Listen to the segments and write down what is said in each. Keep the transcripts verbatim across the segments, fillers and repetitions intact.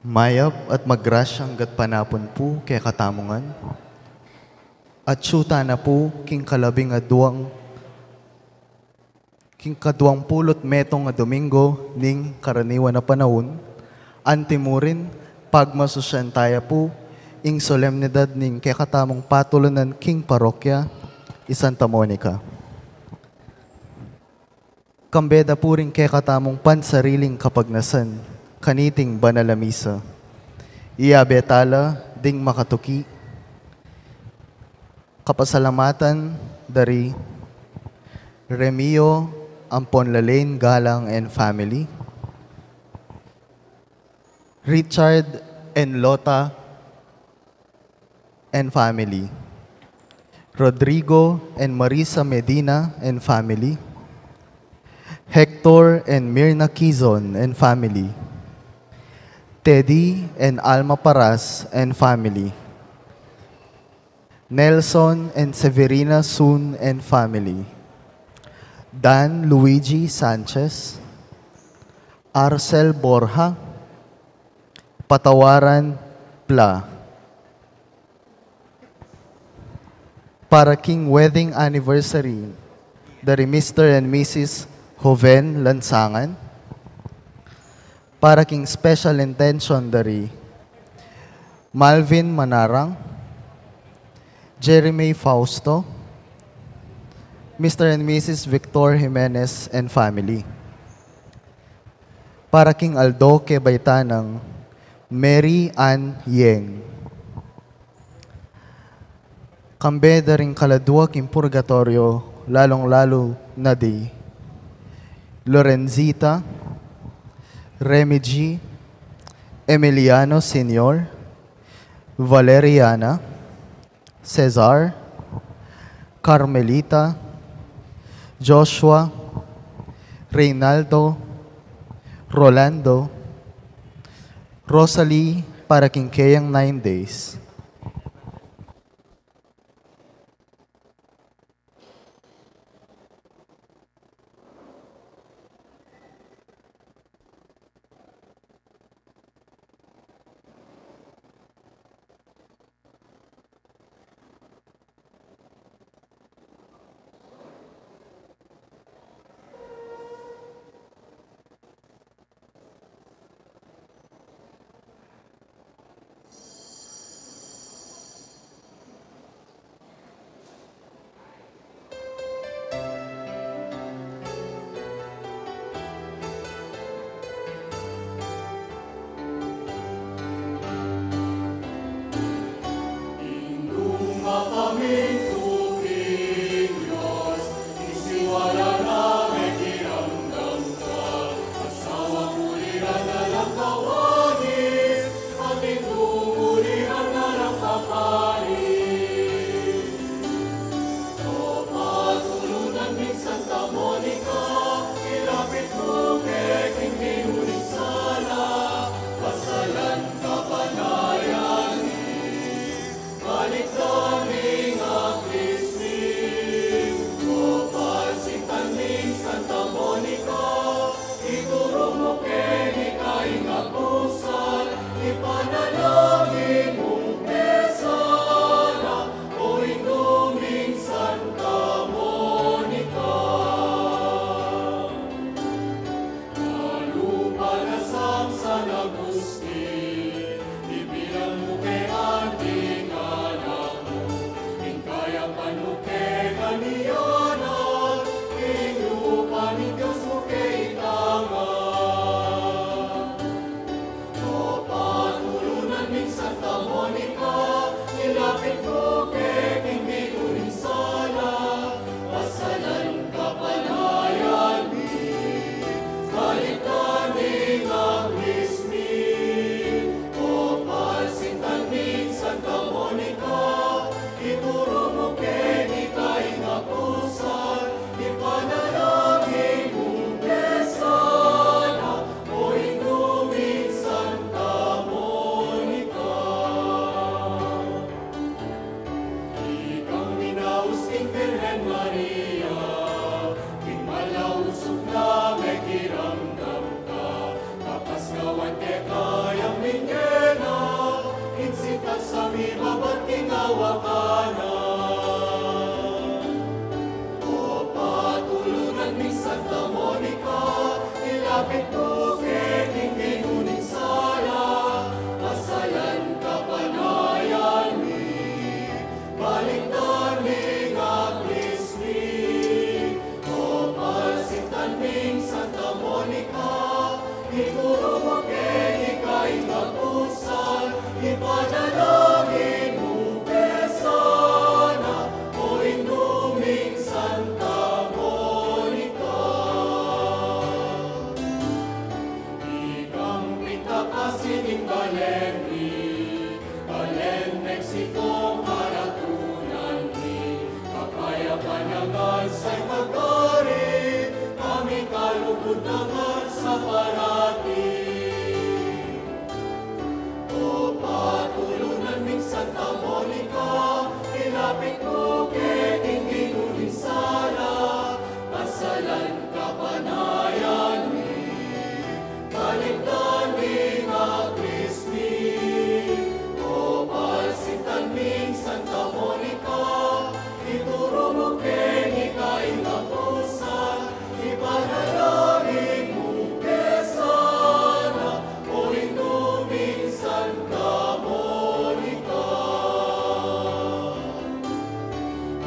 Mayap at magrasyang gatpanapun pu kekatamu ngan. Atsu tana pu king kalabing aduang, king kaduang pulu't metung a Domingo ning karaniwan a panaun, antimurin pagmasusyan taya pu ing solemnidad ning kekatamung patulunan king parokya i Santa Monica. Kambe da pu ring kekatamung pansariling kapagnasan kaniting banal a misa. Iyabe tala ding makatuki kapasalamatan dari Remio ampon Lalaine Galang and family, Richard and Lota and family, Rodrigo and Marisa Medina and family, Hector and Mirna Quizon and family, Teddy and Alma Paras and family, Nelson and Severina Sun and family, Dan Luigi Sanchez, Arcel Borja, Patawaran Pla. Para king wedding anniversary dari Mister and Missus Joven Lansangan. Para king special intention dari Malvin Manarang, Jeremy Fausto, Mister and Missus Victor Jimenez and family. Para king aldo kebaitan nang Mary Ann Yeng. Kambe da ring kaladua king purgatoryo, lalung-lalu na di Lorenzita, Remy G, Emiliano Senior, Valeriana, Cesar, Carmelita, Joshua, Reynaldo, Rolando, Rosalie, para king keyang nine days. Dangan sa parati. O patulunan ming Santa Monica, ilapit mu ke king Ginu ing sala, pasalan kapanayan mi, balikdan mi ing aklis mi. O pasitan ming Santa Monica, ituru mu keni ing kapusan, ipanalangin mu ke sana, o Indu ming Santa Monica.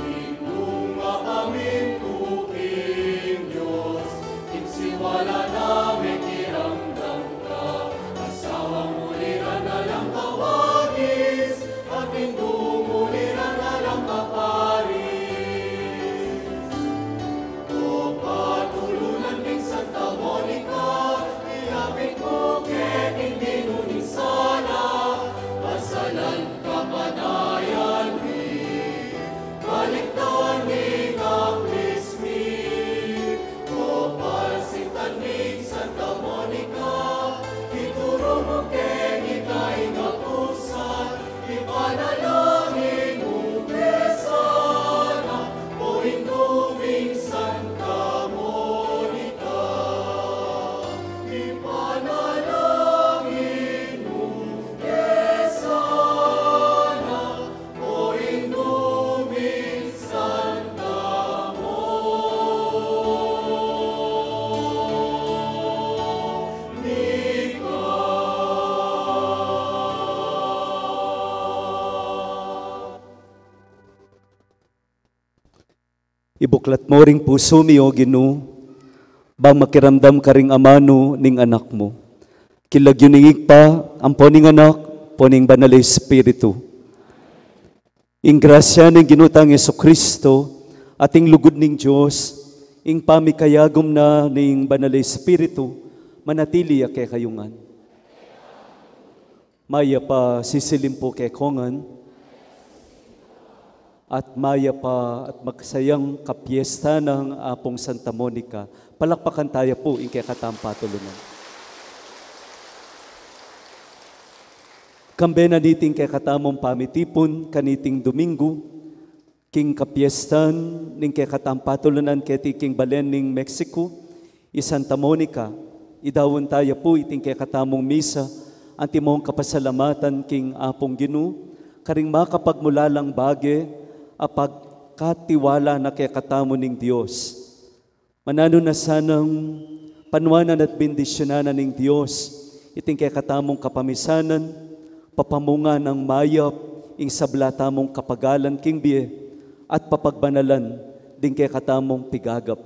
Indu ming mapamintu king Dios, king siwala na mekiramdam ka, asawa mu lira na lang kawalis, at Indu mu lira na lang kaparis. O patulunan ming Santa Monica, ilapit mu ke king Ginu ing sala, pasalan kapanayan mi, balikdan mi ing aklis mi. O pasitan ming Santa Monica, ituru mu keni ing kapusan, ipanalangin mu ke sana, o Indu ming Santa Monica. Ipanalangin mu ke sana, o Indu ming Santa Monica. Ibuklat mu ring pusu mi, o Ginu, bang makiramdam karing amanu ning Anak mu. King lagyu ning Ibpa, ampo ning Anak, ampo ning Banal a Espiritu. Ing grasya ning Ginu tang Jesucristo, at ing lugud ning Dios, ing pamikayagum na ning Banal a Espiritu, manatili ya kekayu ngan. Mayap a sisilim pu kekongan, at mayap a at magsayang kapiesta nang Apung Santa Monica. Palakpakan taya pu ing kekatang patulunan. Kambe na niting kekatamung pamitipun kaniting Domingo, king kapiestan ning kekatang patulunan keti king balen ning Mexico, i Santa Monica, idaun taya pu iting kekatamung misa, antimong kapasalamatan king Apung Ginu, karing makapagmulalang bage a pagkatiwala na kekatamu ning Dios. Mananu na sanang panuanan at bendisyunan na ning Dios iting kekatamung kapamisanan, papamungan nang mayap ing sabla tamung kapagalan king bie, at papagbanalan ding kekatamung pigagap.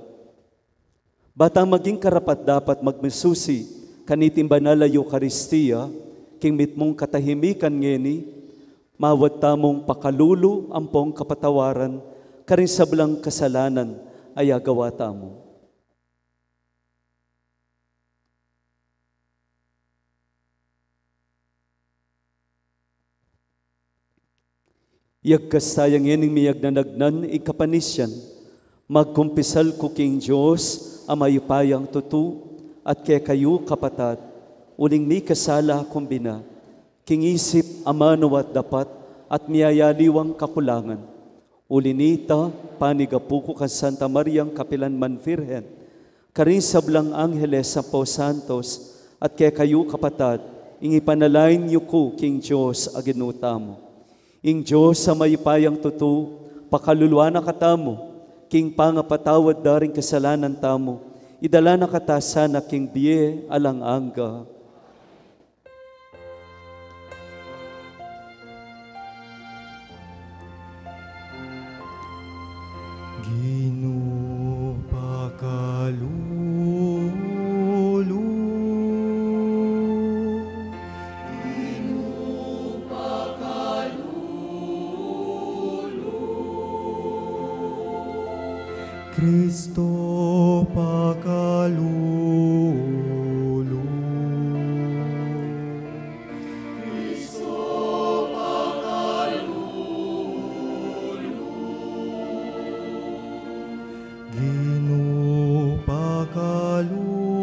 Ba tang maging karapat-dapat magmasusi kaniting banal a Eukaristia, king mitmung katahimikan ngeni, mawad tamung pakalulu ampong kapatawaran karing sablang kasalanan a agawa tamu. Iyagkas taya ngening miyagnanagnan ing kapanisian. Magkumpisal ku king Dios a mayupayang tutu, at kekayu, kapatad, uling mikasala kung bina, king isip, amanu at dapat, at miyayaliwang kakulangan. Uli nita, panigapu ku kang Santa Mariang kapilan man Virgen, karing sablang angeles ampong santos, at kekayu, kapatad, ing ipanalangin yu ku king Dios a Ginu tamu. Ing Dios a mayupayang tutu, pakaluluan na katamu king pangapatawad da ring kasalanan tamu, idala na kata sana king bie alang angga. Ginu, pakalulu. Ginu, pakalulu. Kristo, pakalulu. Kristo, pakalulu. Ginu, pakalulu.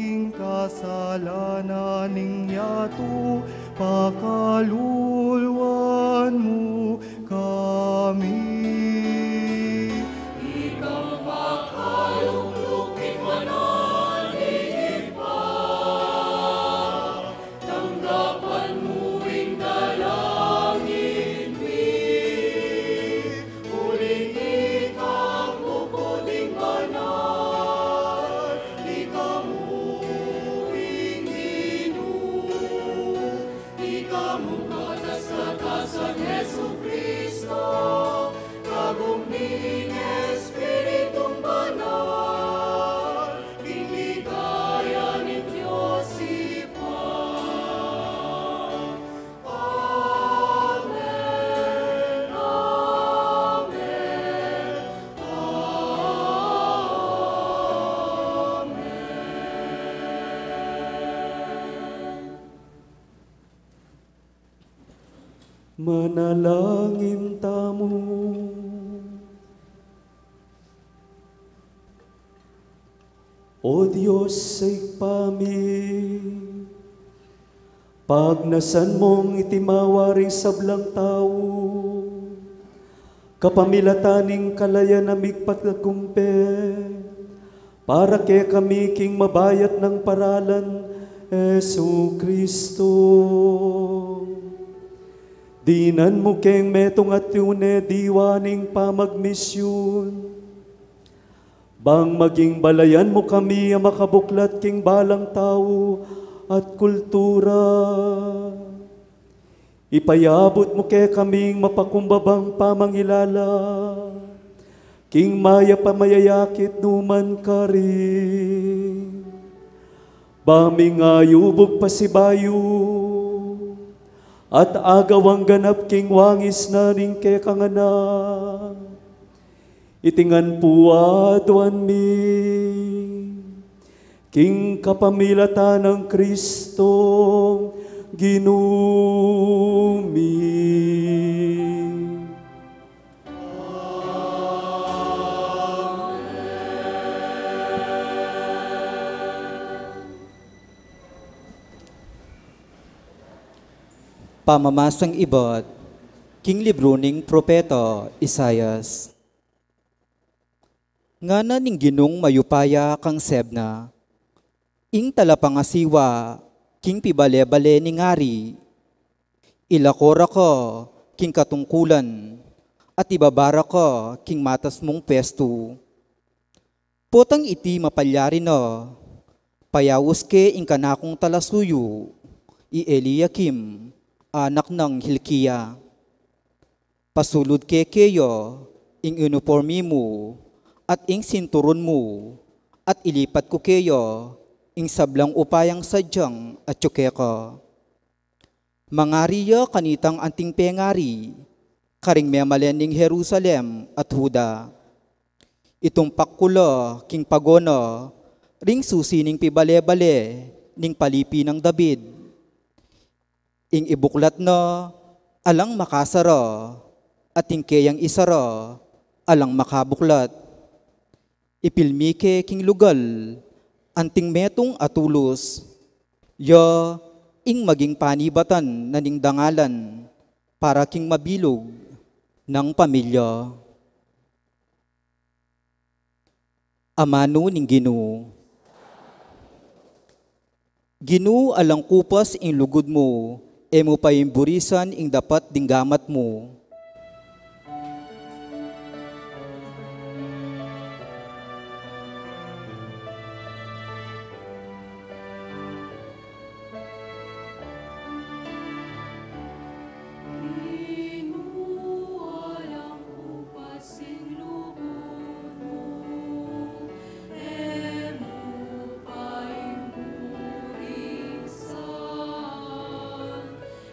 ing kasalanan ning yatu, pakaluluan mu kami. Ikang makalukluk king banal ning Ibpa, tanggapan mu ing dalangin mi. Uling ika mu, Ginu, ika mu ing Ginu, ika mu ing Katas-katasan, Jesucristo, kagum ning Espiritung Banal, king ligaya ning Dios Ibpa. Amen, amen, amen. Manalangin tamu. O Dios, Ibpa mi, pagnasan mung itimawa ring sablang tau, kapamilatan ning kalayan a migpatagumpe, para kekami king mabayat nang paralan, Jesucristo. Dinan mu keng metung a tune diwa ning pamagmisyun, bang maging balayan mu kami a makabuklat king balang tau at kultura. Ipayabut mu kekami ing mapakumbabang pamangilala king mayap a mayayakit numan karin. Ba ming ayubug pasibayu at agawang ganap king wangis na ning kekang Anak, iti ngan pu aduan mi king kapamilatan nang Kristong Ginu mi. Pamamasang ibat king libru ning propeta Isaias. Ngana ning Ginung mayupaya kang Sebna, ing talapangasiwa king pibale-bale ning ari, ilako ra ka king katungkulan, at ibaba ra ka king matas mung pwestu. Potang iti mapalyari na, payaus ke ing kanakung talasuyu, i Eliakim, anak nang Hilkia. Pasulud ke keya ing uniporme mu at ing sinturun mu, at ilipat ku keya ing sablang upayang sadyang atyu keka. Mangari ya kanitang anting pengari karing memalen ning Jerusalem at Juda. Itumpak ku la king pago na ring susi ning pibale-bale ning palipi nang David. Ing ibuklat na alang makasara, at ing keyang isara alang makabuklat. Ipilmi ke king lugal anting metung a tulus, ya ing maging panibatan na ning dangalan para king mabilug nang pamilya. Amanu ning Ginu. Ginu, alang kupas ing lugud mu, e mu paimburisan ing dapat ding gamat mu.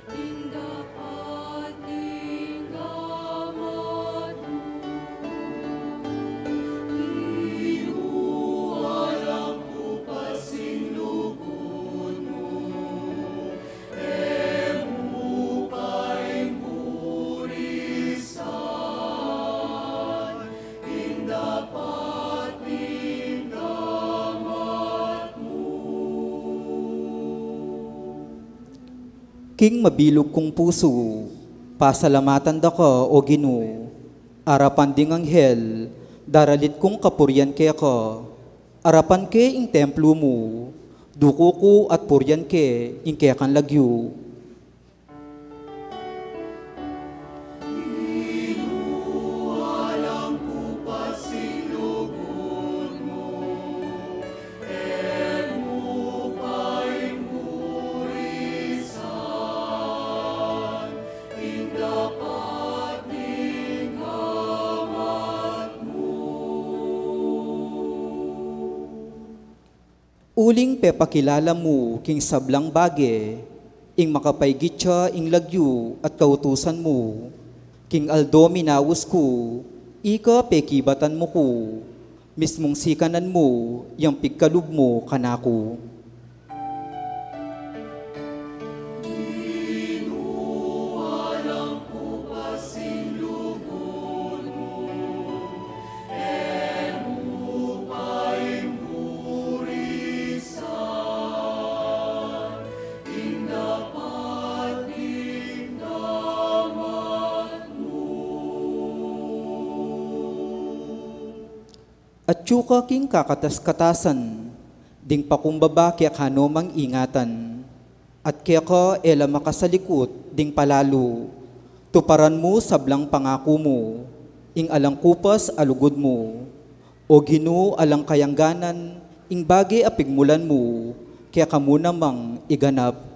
Ing dapat ning King mabilug kung pusu, pasalamatan da ka, O Ginu, arapan ding anghel, daralit kung kapurian keka, arapan ke ing templu mu, duku ku at purian ke ing kekang lagyu. Uling pepakilala mu king sablang bage, ing makapaigit ya ing lagyu at kautusan mu, king aldo minaus ku, ika pekibatan mu ku, mismung sikanan mu, yang pigkalub mu kanaku. Atyu ka king kakatas-katasan, ding pakumbaba keka no mang ingatan, at keka e la makasalikut ding palalu, tuparan mu sablang pangaku mu, ing alang kupas a lugud mu, O Ginu, alang kayangganan, ing bage a pigmulan mu, keka mu namang iganap.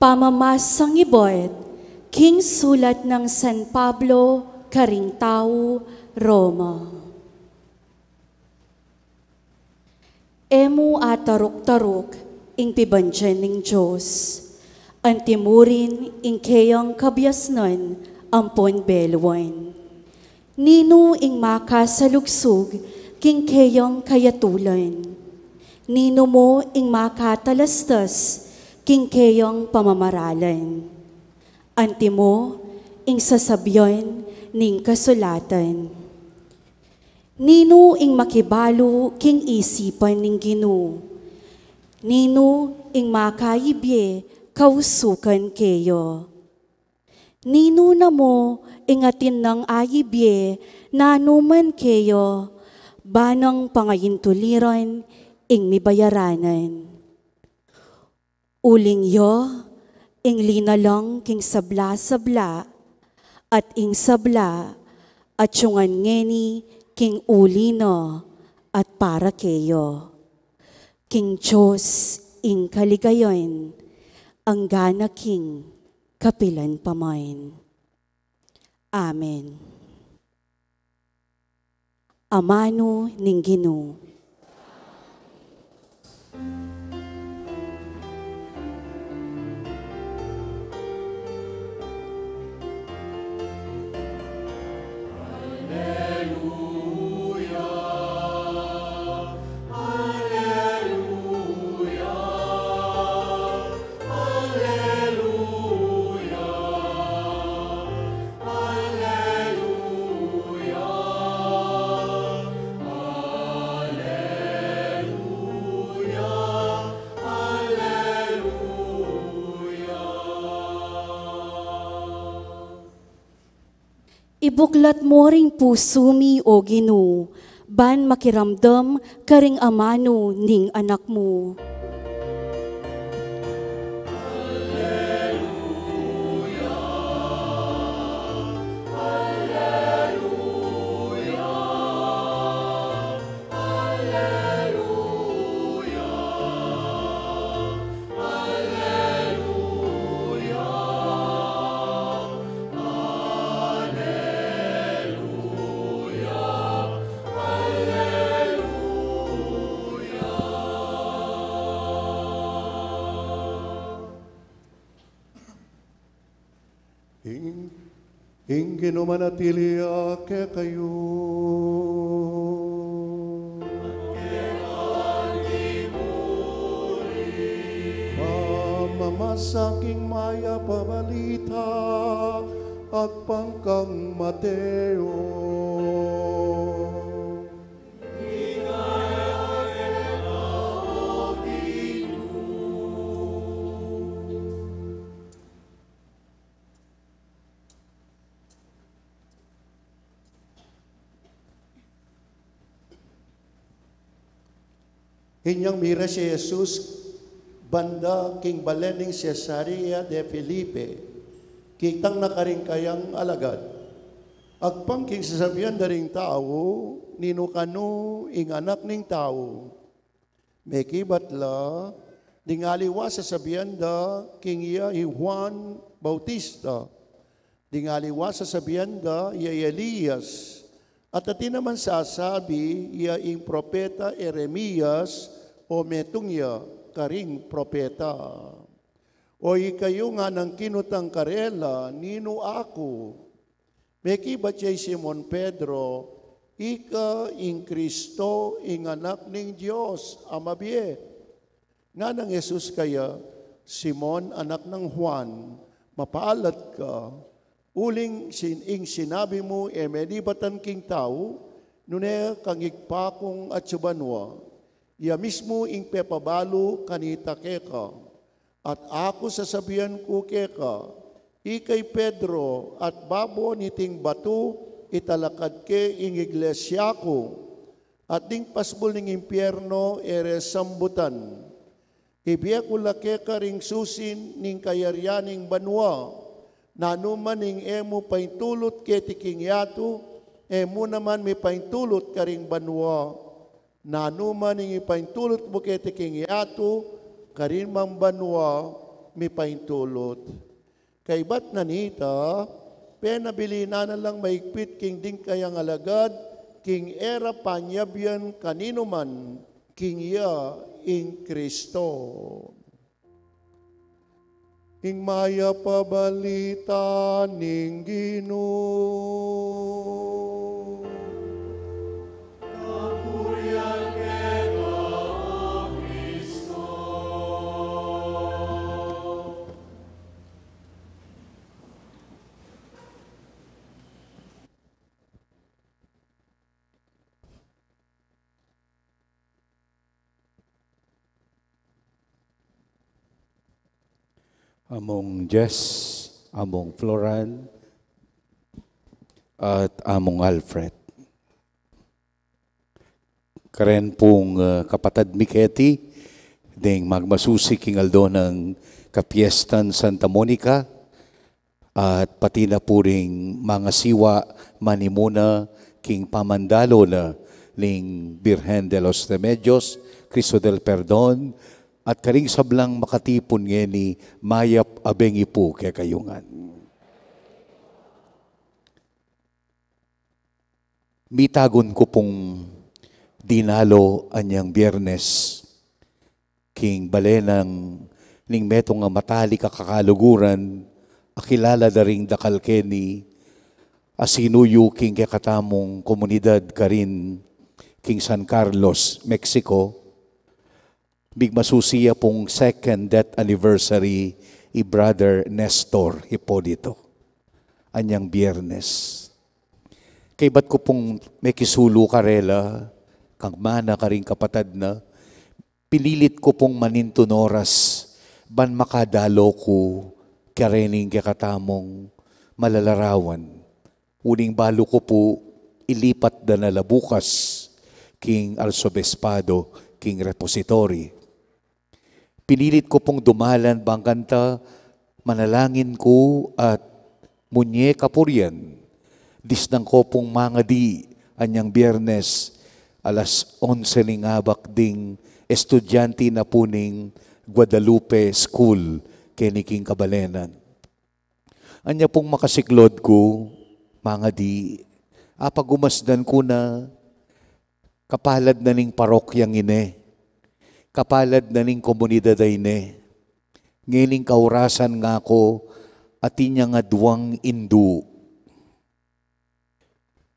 Pamamasang ibat king sulat nang San Pablo karing tau Roma. E mu ataruk-taruk ing pibandian ning Dios, antimurin ing keyang kabiasnan ampon beluan. Ninu ing makasalugsug king keyang kayatulan? Ninu mu ing makatalastas king keyang pamamaralan? Antimo ing sasabian ning kasulatan. Ninu ing makibalu king isipan ning Ginu? Ninu ing makaibie kausukan keya? Ninu na mu ing atin nang aibie nanuman keya, ba nang pangaintuliran ing mibayaranan? Uling ya ing linalang king sabla-sabla, at ing sabla atyungan ngeni king uli na at para keya. King Dios ing kaligayan, anggana king kapilan pa man. Amen. Amanu ning Ginu. Ibuklat mu ring pusu mi, O Ginu, ban makiramdam karing amanu ning Anak mu. Ing, ing Ginu manatili ya kekayu. Pamamasa king Mayap a Balita agpang kang Mateo. Inyang miras i Jesus banda king balen ning Cesarea de Felipe, kitang na karing kayang alagad. Agpang king sasabian da ring tau, ninu kanu ing Anak ning Tau? Mekibat la, ding aliwa sasabian da king iya i Juan Bautista, ding aliwa sasabian da iya i Elias, at atin naman sasabi iya ing propeta Jeremias, o metung ya karing propeta. O ikayu, nganang kinutang karela, ninu aku? Mekibat ya i Simon Pedro, ika ing Kristo, ing Anak ning Dios a mabie. Nganang Jesus kaya, Simon, anak nang Juan, mapalad ka, uling sin-, ing sinabi mu e menibatan king tau, nune kang Ibpa kung atsu banua. Iya mismu ing pepabalu kanita keka. At aku sasabian ku keka, ika i Pedro, at babo niting batu italakad ke ing iglesia ku, at ding pasbul ning impierno e re sambutan. Ibie ku la keka ring susi ning kayarian ning banua. Nanu man ing e mu paintulut keti king yatu, e mu naman mipaintulut karing banua. Nanu man ing ipaintulut mu keti king yatu, karin mang banua mipaintulut. Kaybat na nita, penabilinan na lang maigpit king ding kayang alagad, king e ra panyabyan kaninuman, king iya ing Kristo. Ing Mayap a Balita ning Ginu. Kapurian keka, O Kristo. Among Jess, Among Floran, at Among Alfred. Karen pung, ah, kapatad mi keti, ding magmasusi king aldo nang kapiestan Santa Monica, at pati na pu ring mangasiwa manimuna king pamandalo na ning Birhen de los Remedios, Cristo del Perdon, at karing sablang makatipun ngeni, mayap a bengi pu kekayu ngan. Mitagun ku pung dinalo anyang Biernes king bale nang ning metung a matalik a kakaluguran, a kilala da ring dakal keni, a sinuyu king kekatamung komunidad karin king San Carlos, Mexico. Migmasusi ya pung second death anniversary i Brother Nestor Hipolito anyang Biernes. Kaybat ku pung mekisulu karela, kang mana karing kapatad na, pinilit ku pung manintun oras ban makadalo ku karening kekatamung malalarawan. Uling balu ku pu ilipat da na la bukas king arsobispado, king repository. Pinilit ku pung dumalan bang kanta manalangin ku at munye kapurian. Disnan ku pung mangadi anyang Biernes alas onse ning abak ding estudyante na pu ning Guadalupe School keni king kabalenan. Anya pung makasiklod ku, mangadi, apagumasdan ku na, kapalad na ning parokyang ini, kapalad na ning komunidad a ini. Ngening kaurasan nga ku, Atin yang aduang indu.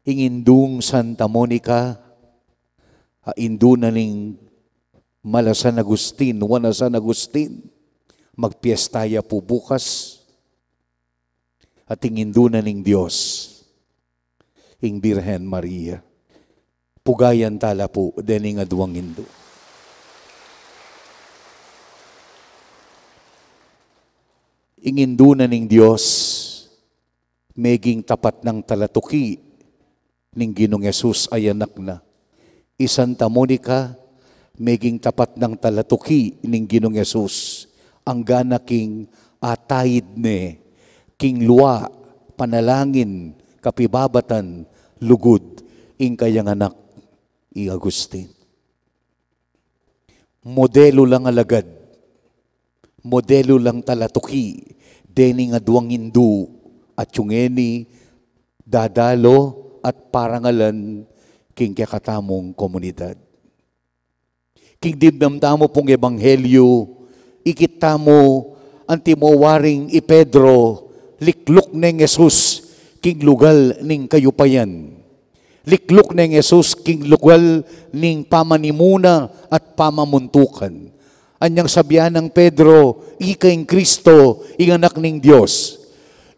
Ing indung Santa Monica, a indu na ning mala San Agustin, Juana San Agustin, magpiesta ya pu bukas. At ing indu na ning Dios, ing Birhen Maria. Pugayan tala pu dening aduang indu. Ing indu na ning Dios, meging tapat nang talatuki ning Ginung Jesus a Anak na. I Santa Monica, meging tapat nang talatuki ning Ginung Jesus, anggana king ataid ne king lua, panalangin, kapibabatan, lugud, ing kayang anak i Agustin. Modelu lang alagad, modelu lang talatuki dening aduang indu, at yung ngeni dadalo at parangalan king kekatamung komunidad. King dimdam tamu pung ebanghelyu, ikit tamu antimo waring i Pedro, likluk neng Jesus king lugal ning kayupayan. Likluk neng Jesus king lugal ning pamanimuna at pamamuntukan. Anyang sabian nang Pedro, "Ika ing Kristo, ing Anak ning Dios."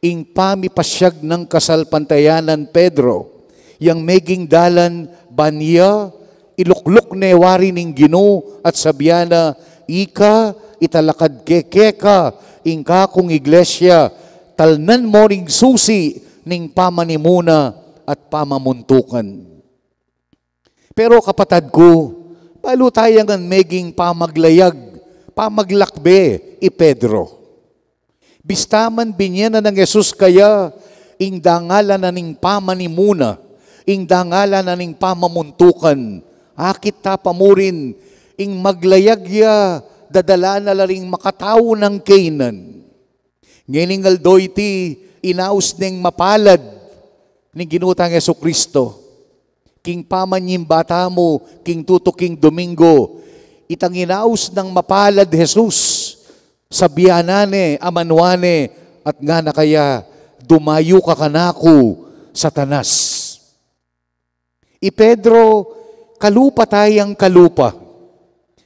Ing pamipasyag nang kasalpantayanan Pedro, yang meging dalan ban ya, ilukluk ne wari ning Ginu at sabian na, "Ika, italakad ke keka ing kakung iglesia, talnan mo ring susi ning pamanimuna at pamamuntukan." Pero kapatad ku, balu taya ngan meging pamaglayag, pamaglakbe i Pedro. Bista man binye na nang Jesus kaya ing dangalan na ning pamanimuna, ing dangalan na ning pamamuntukan, akit ta pa murin ing maglayag ya dadala na la ring makatau nang Canaan. Ngening aldo iti, inaus neng mapalad ning Ginu tang Jesu Kristo. King pamanyimba tamu king tutuking Domingo, itang inaus nang mapalad Jesus, sabian na ne, amanuan ne, at ngana kaya, "Dumayu ka kanaku, Satanas." I Pedro, kalupa tayang kalupa.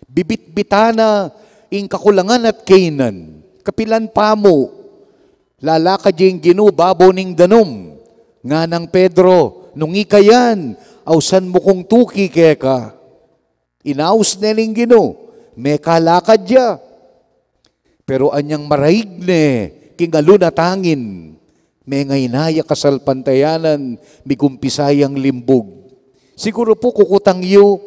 Bibitbitan na ing kakulangan at Canaan. Kapilan pa mu, lalakad ya ing Ginu babo ning danum. Nganang Pedro, "Nung ika yan, ausan mu kung tuki keka." Inaus ne ning Ginu, mekalakad ya. Pero anyang maraig ne king alun at angin, mengaina ya kasalpantayanan, migumpisa yang limbug. Siguru pu kukutang yu,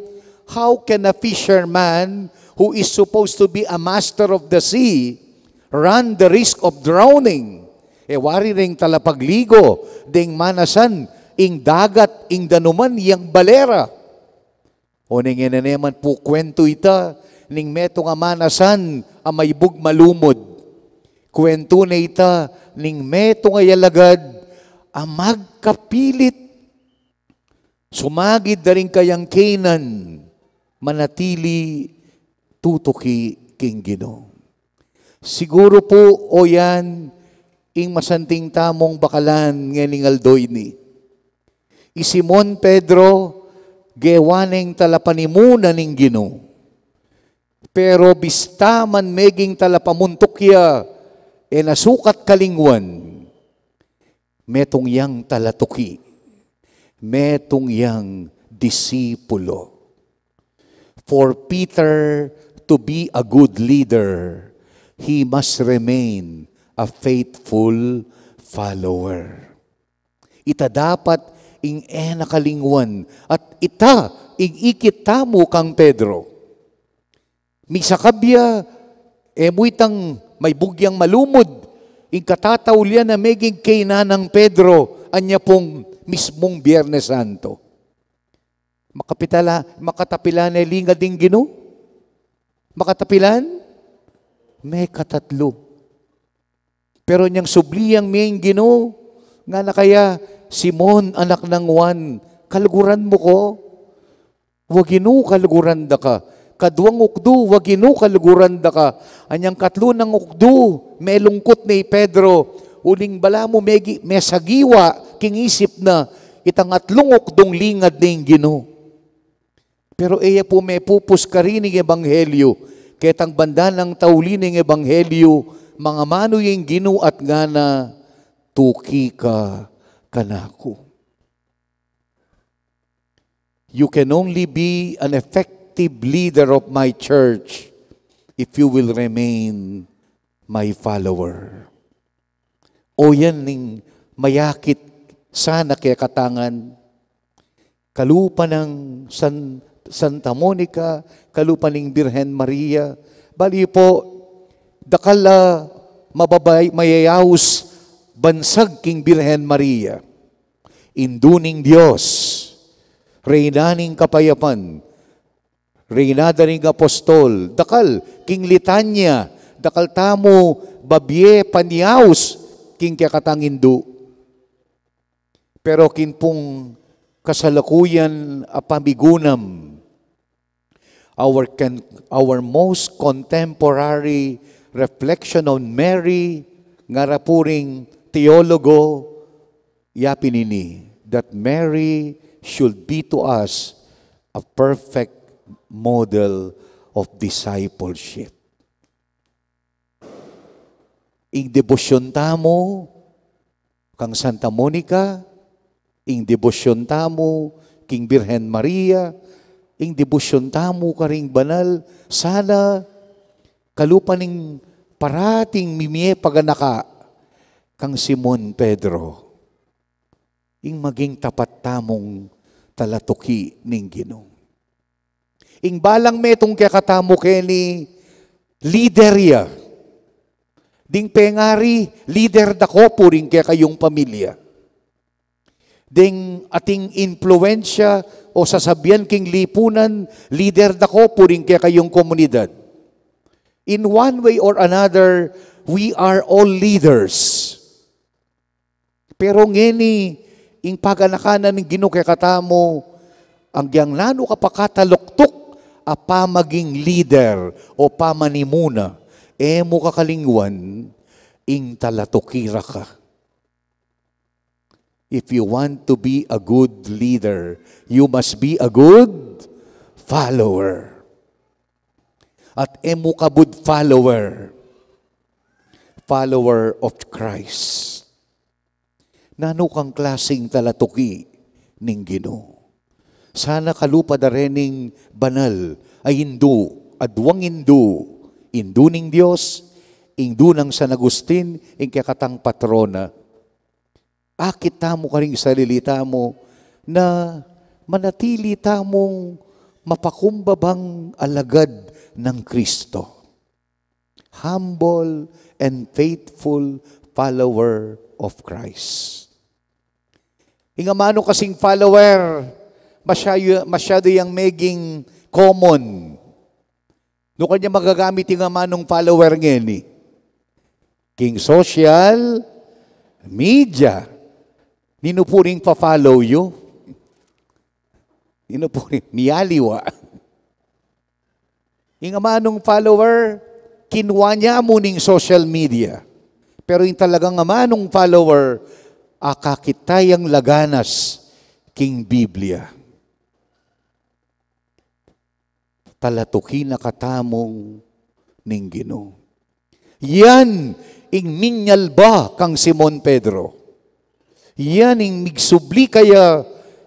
how can a fisherman who is supposed to be a master of the sea run the risk of drowning? E wari ring talapagligo deng manasan ing dagat, ing danuman, yang balera. O neng e ne naman pu kwentu ita ning metung a manasan a maibug malumud. Kwentu ne ita ning metung a alagad a magkapilit sumagid da ring kayang Canaan, manatili tutuki king Ginu. Siguru pu, o yan, ing masanting tamung bakalan ngening aldo ini. I Simon Pedro, gewa neng talapanimuna ning Ginu. Pero bista man meging talapamuntuk ya, e na sukat kalingwan, metung yang talatuki, metung yang disipulo. For Peter to be a good leader, he must remain a faithful follower. Ita dapat ing e na kalingwan, at ita ing ikit tamu kang Pedro. Misakab ya, e mu itang maibug yang malumud, ing katataulian a meging Canaan nang Pedro, anya pung mismung Biernes Santo. Makapitala, makatapilan ne lingad ing Ginu? Makatapilan? Mekatatlu. Pero nyang subli yang mie ing Ginu, ngana kaya, "Simon, anak nang Juan, kaluguran mu ku?" "Wa Ginu, kaluguran da ka." Kaduang ukdu, "Wa Ginu, kaluguran da ka." Anyang katlu nang ukdu, melungkut ne i Pedro, Uling balamu megi-, mesagiwa king isip na itang atlung ukdung lingad ning Ginu. Pero e ya pu mepupus karin ing ebanghelyu, ketang banda nang tauli ning ebanghelyu, mangamanu ing Ginu at ngana, "Tuki ka kanaku." You can only be an effective leader of my church if you will remain my follower. O yan ing mayakit sana kekatang kalupa nang San-, Santa Monica, kalupa ning Birhen Maria. Bali po, dakal a mababay, mayayaus bansag king Birhen Maria. Indu ning Dios, Reyna ning kapayapan, Reyna da ring apostol, dakal king litanya, dakal tamu babie panyaus king kekatang indu. Pero king pung kasalukuyan a pamigunam, our can-, our most contemporary reflection on Mary, ngara pu ring teologo, yapin ini, that Mary should be to us a perfect model of discipleship. Ing debosyon tamu kang Santa Monica, ing debosyon tamu king Birhen Maria, ing debosyon tamu karing banal, sana kalupa ning parating mimie paganaka kang Simon Pedro, ing maging tapat tamung talatuki ning Ginu. Ing balang metung kekatamu keni, lider ya. Ding pengari, lider da ko pu ring kekayung pamilya. Ding ating impluensya o sasabian king lipunan, lider da ko pu ring kekayung komunidad. In one way or another, we are all leaders. Pero ngeni, ing paganaka na ning Ginu kekatamu, agyang nanu ka pa kataluktuk a pamaging lider o pamanimuna, e mu kakalingwan, ing talatuki ra ka. If you want to be a good leader, you must be a good follower. At e mu kabud follower, follower of Christ. Nanu kang klasing talatuki ning Ginu? Sana kalupa da rening banal a indu, aduang indu, indu ning Dios, indu nang San Agustin, ing kekatang patrona. Akit tamu karing sarili tamu na manatili tamung mapakumbabang alagad nang Kristo. Humble and faithful follower of Christ. Ing amanu kasing follower, masyado, masyado yang meging common. Nu kanya magagamit ing amanung follower ngeni? King social media. Ninu pu ring pa-follow yu? Ninu pu ring mialiwa? Ing amanung follower, kinua ne mu ning social media. Pero ing talagang amanung follower, akakit tayang laganas king Biblia. Talatuki na katamu ning Ginu. Yan ing minyalba kang Simon Pedro. Yan ing migsubli kaya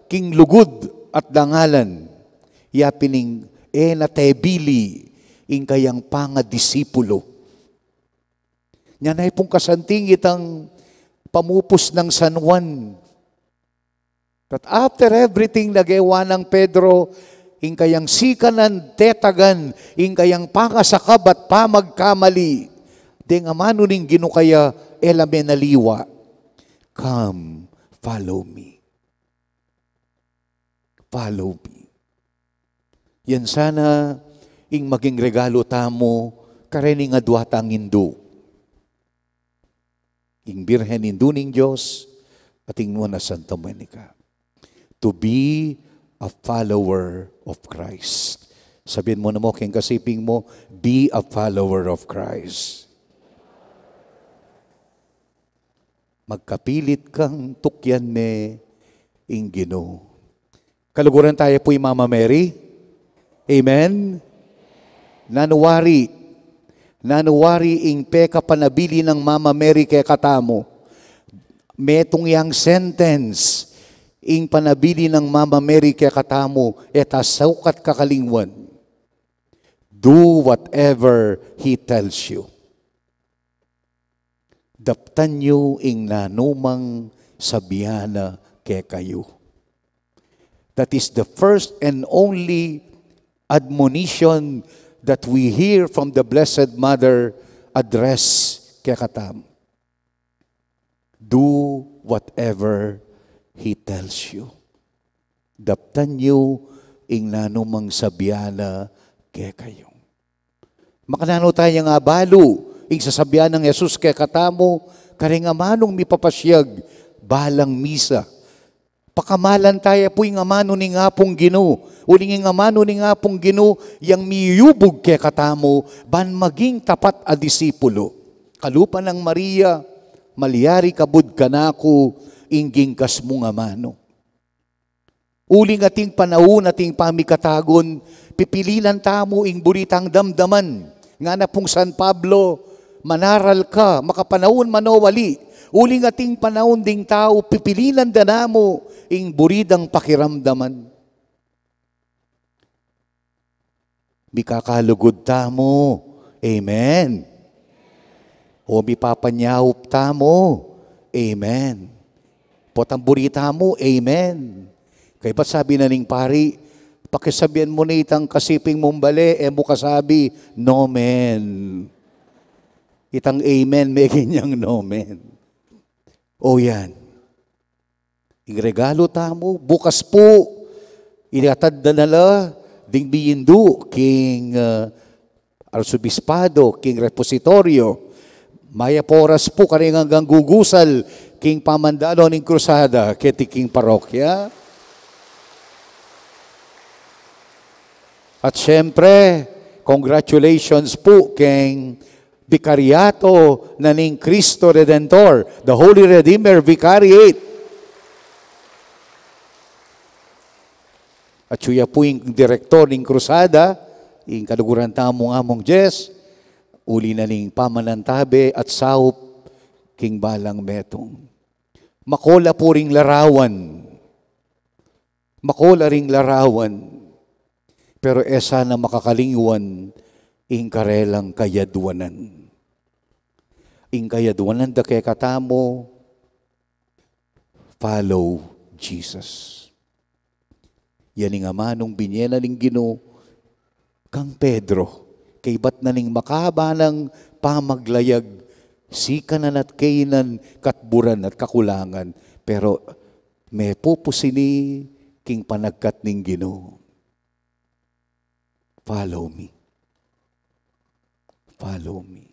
king lugud at dangalan. Ya pin ing e na tebili ing kayang pangadisipulo. Nya na pung kasanting itang pamupus nang San Juan. That after everything na gewa nang Pedro, ing kayang sikanan, tetagan, ing kayang pangasakab at pamagkamali, deng amanu ning Ginu kaya, e la menaliwa. Come, follow me. Follow me. Yan sana ing maging regalo tamu kareng adwa tang indu. Ing Birhen Indu ning Dios at ing Nuan a Santa Monica. To be a follower of Christ. Sabihin mu naman keng kasiping mu, "Be a follower of Christ." Magkapilit kang tukyan ne ing Ginu. Kaluguran taya pu i Mama Mary. Amen? Nanu wari, nanu wari ing pekapanabilin nang Mama Mary kekatamu. Metung yang sentence, ing panabilin nang Mama Mary kekatamu, e ta saukat kakalingwan. Do whatever he tells you. Daptan yu ing nanumang sabian na kekayu. That is the first and only admonition that we hear from the Blessed Mother address kekatamu. Do whatever he tells you. Daptan yu ing nanumang sabian na kekayu. Makananu taya ngan abalu ing sasabian nang Jesus kekatamu, karing amanung mipapasiag balang misa. Pakamalan taya pu ing amanu ning Apung Ginu, uling ing amanu ning Apung Ginu yang miyubug kekatamu, ban maging tapat a disipulo. Kalupa nang Maria, malyari kabud kanaku ing gingkas mung amanu. Uling ating panaun, ating pamikatagun, pipilinan tamu ing buri tang damdaman. Ngana pung San Pablo, manaral ka, makapanaun man o ali. Uling ating panaun ding tau, pipilinan da namu ing buri dang pakiramdaman. Mikakalugud tamu. Amen. O mipapanyaup tamu. Amen. Potang buri tamu. Amen. Kaybat sabi na ning pari, pakisabian mu na itang kasiping mung bale, e mu kasabi, "Nomen." Itang amen, meganyan, "Nomen." O yan. Ing regalu tamu, bukas pu, iatad da na la ding biindu king, ah, arsobispado, king repositorio. Mayap a oras pu karing anggang gugusal king pamandalo ning krusada keti king parokya. At siyempre, congratulations pu king Bikaryato na ning Cristo Redentor, the Holy Redeemer Vicariate. At suya pu ing direktor ning krusada, ing kaluguran tamung Among Jess, uli na ning pamanantabe at saup king balang metung. Makola pu ring larawan. Makola ring larawan, pero e sana makakalingwan ing karelang kayadwanan. Ing kayadwanan da kekatamu, follow Jesus. Yan ing amanung binye na ning Ginu kang Pedro, kaybat na ning makaba nang pamaglayag, sikanan at kainan, katburan at kakulangan, pero mepupus ini king panagkat ning Ginu. Follow me. Follow me.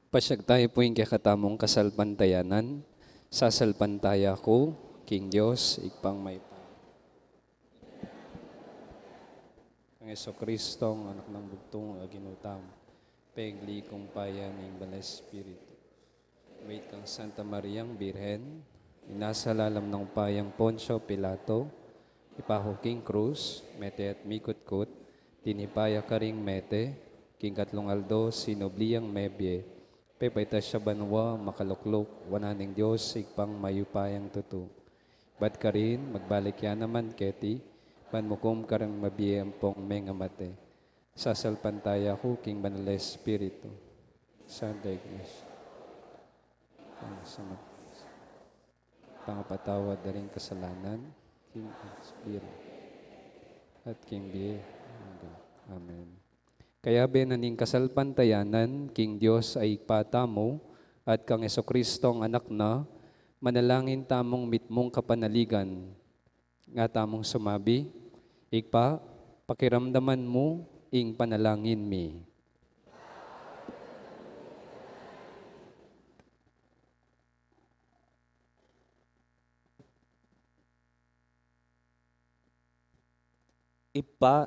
Pasiag tayu pu ing kekatamung kasalpantayanan. Sasalpantaya ku king Dios, Ibpang mayupaya, kang Jesucristo, Anak nang bugtung a Ginu tamu, pengli king upaya ning Banal Espiritu. Wait kang Santa Mariang Birhen, inasa lalam nang upayang Poncio Pilato, ipaku king krus, mete at mikutkut, tinipaya karing mete, king katlung aldo sinubli yang mebie, pepaitas ya banua, makalukluk wanan ning Dios Ibpang mayupayang tutu. Bat karin, magbalik ya naman keti, ban mukum karing mabie ampong mengamate. Sasalpantaya ku king Banal Espiritu. Santa Iglesia. Pang sama. Pangapatawad da ring kasalanan, king Espiritu, at king bie. Amen. Kayabe na ning kasalpantayanan, king Dios a Ibpa tamu, at kang Jesucristo a Anak na, manalangin tamung mitmung kapanaligan. Nga tamung sumabi, Ibpa, Pakiramdaman mu ing panalangin mi. Ibpa,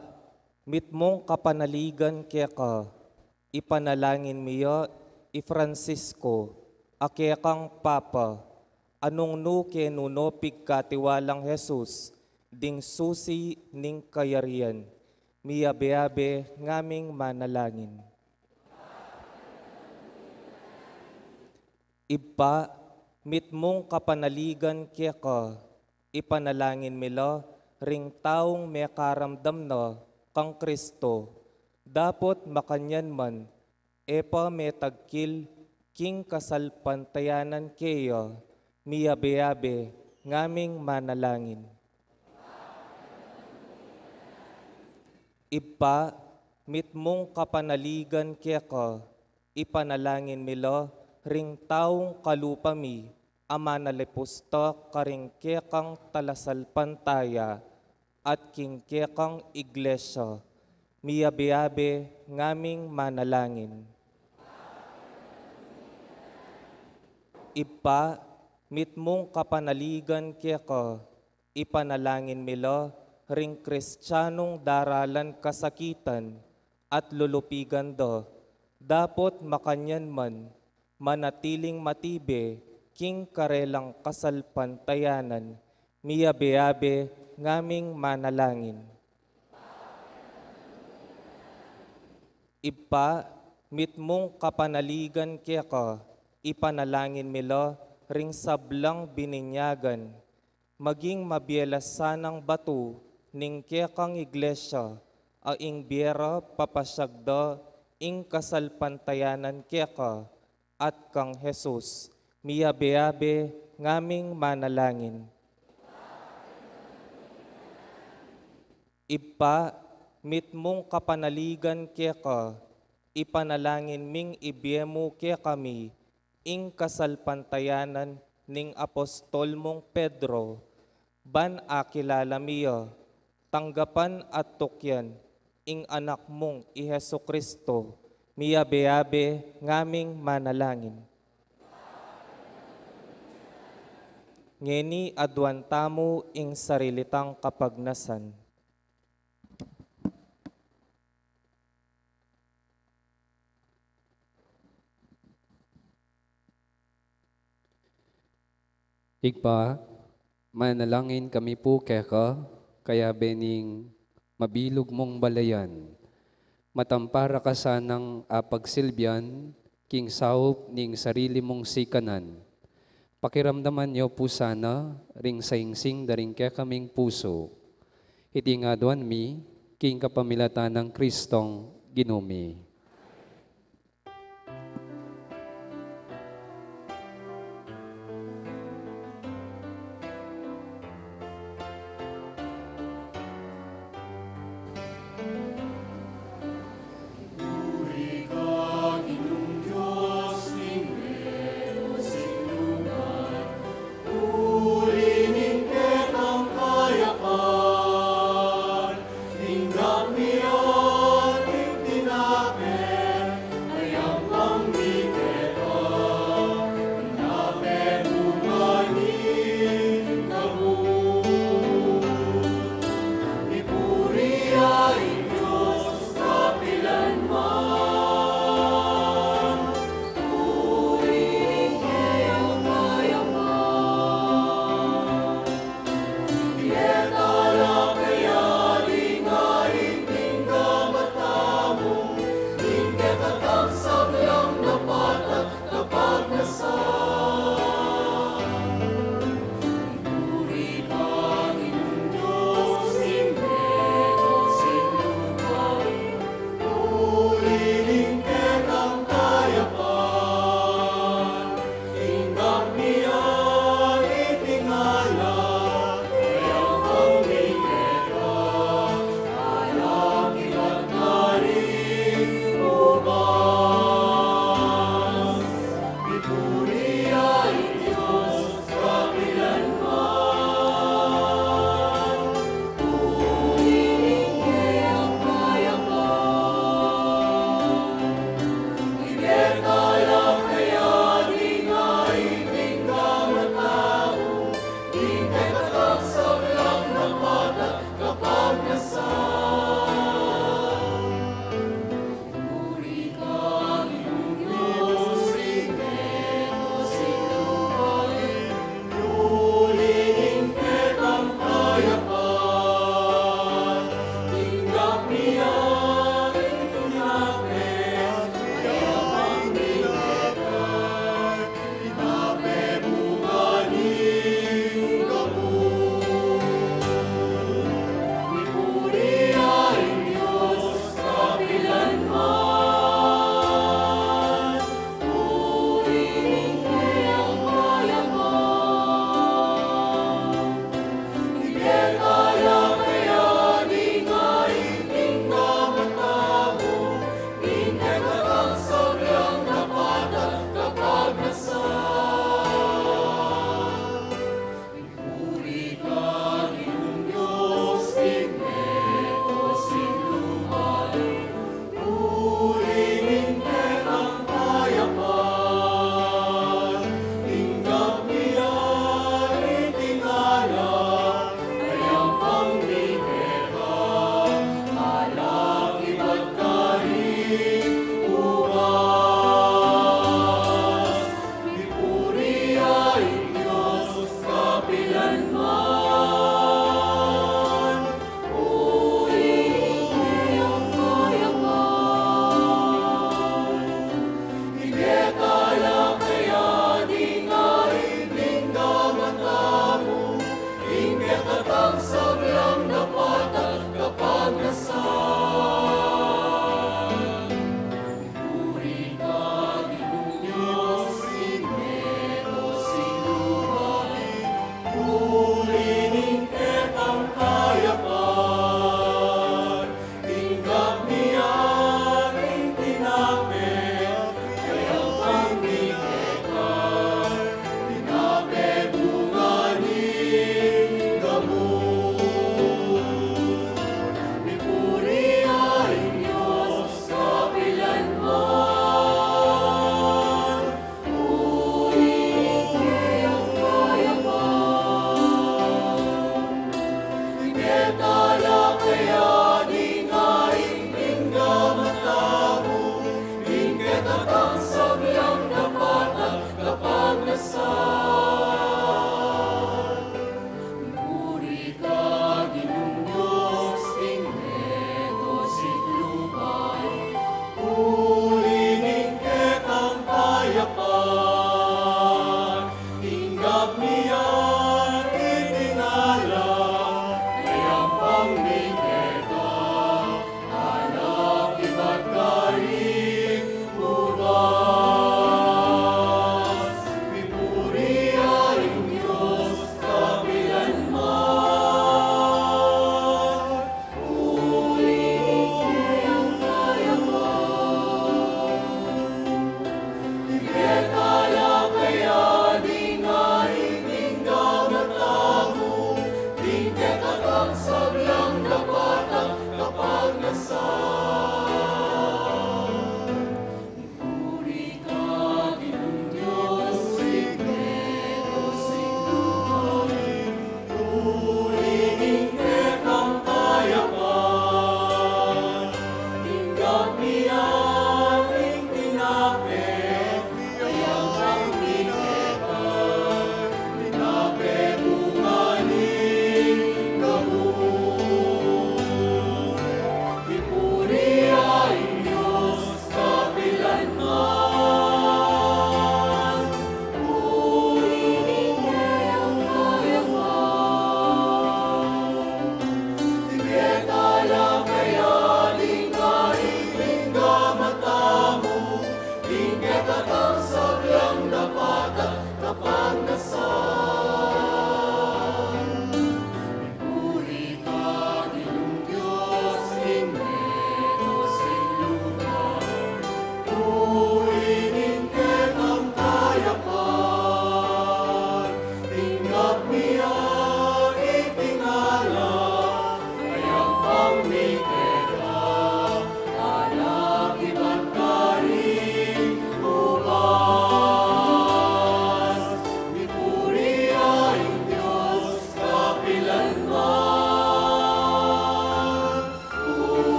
mitmung kapanaligan keka, ipanalangin mi ya i Francisco, a kekang Papa, a nung nu kenu no pigkatiwalang Jesus, ding susi ning kayarian, miyabe-abe ngaming manalangin. Ibpa, mitmung kapanaligan keka, ipanalangin mi la ring taung mekaramdam na kang Kristo, dapot makanyan man, e pa metagkil king kasalpantayanan keya, miyabe-abe ngaming manalangin. Ibpa, mitmung kapanaligan keka, ipanalangin mi la ring taung kalupa mi, a manalipusta karing kekang talasalpantaya, at king kekang iglesia, miyabe-abe ngaming manalangin. Ibpa, mitmung kapanaligan keka, ipanalangin mi la ring Kristianong daralan kasakitan at lulupigan da, dapot makanyan man, manatiling matibe king karelang kasalpantayanan, miyabe-abe ngaming manalangin. Ibpa, mitmung kapanaligan keka, ipanalangin mi la ring sablang bininyagan, maging mabie la sanang batu ning kekang iglesia, a ing bie ra papasiag da ing kasalpantayanan keka at kang Jesus, miyabe-abe ngaming manalangin. Ibpa, mitmung kapanaligan keka, ipanalangin ming ibie mu kekami ing kasalpantayanan ning apostol mung Pedro, ban akilala mi ya, tanggapan at tukyan ing Anak mung i Jesucristo, miyabe-abe ngaming manalangin. Ngeni aduan tamu ing sarili tang kapagnasan. Ibpa, manalangin kami pu keka, kayabe ning mabilug mung balayan, matampara ka sanang apagsilbian king saup ning sarili mung sikanan. Pakiramdaman yu pu sana ring saingsing da ring kekaming pusu. Iti ngan aduan mi king kapamilatan nang Kristong Ginu mi.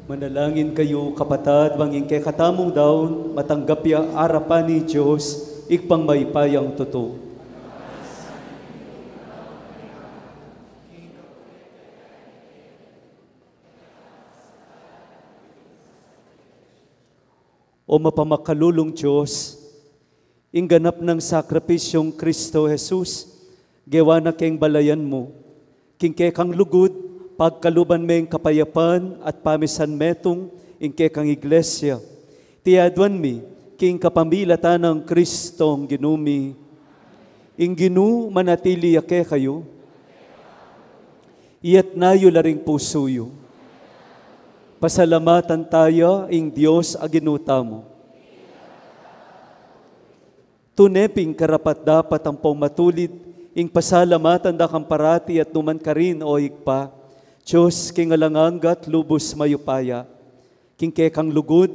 Manalangin kayu, kapatad, bang ing kekatamung daun matanggap ya arapan ning Dios, Ibpang mayupayang tutu. O mapamakalulung Dios, ing ganap nang sakripisyung Kristo Jesus, gewa na keng balayan mu. King kekang lugud, pagkaluban me ing kapayapan at pamisan metung ing kekang Iglesia. Iti aduan mi, king kapamilatan nang Kristong Ginu mi. Ing Ginu manatili ya kekayu. Iyatas yu la ring pusu yu. Pasalamatan taya ing Dios a Ginu tamu. Tune pin karapat-dapat ampong matulid ing pasalamatan da kang parati at nukarin man, O Ibpa, Dios king alang angga at lubus mayupaya. King kekang lugud,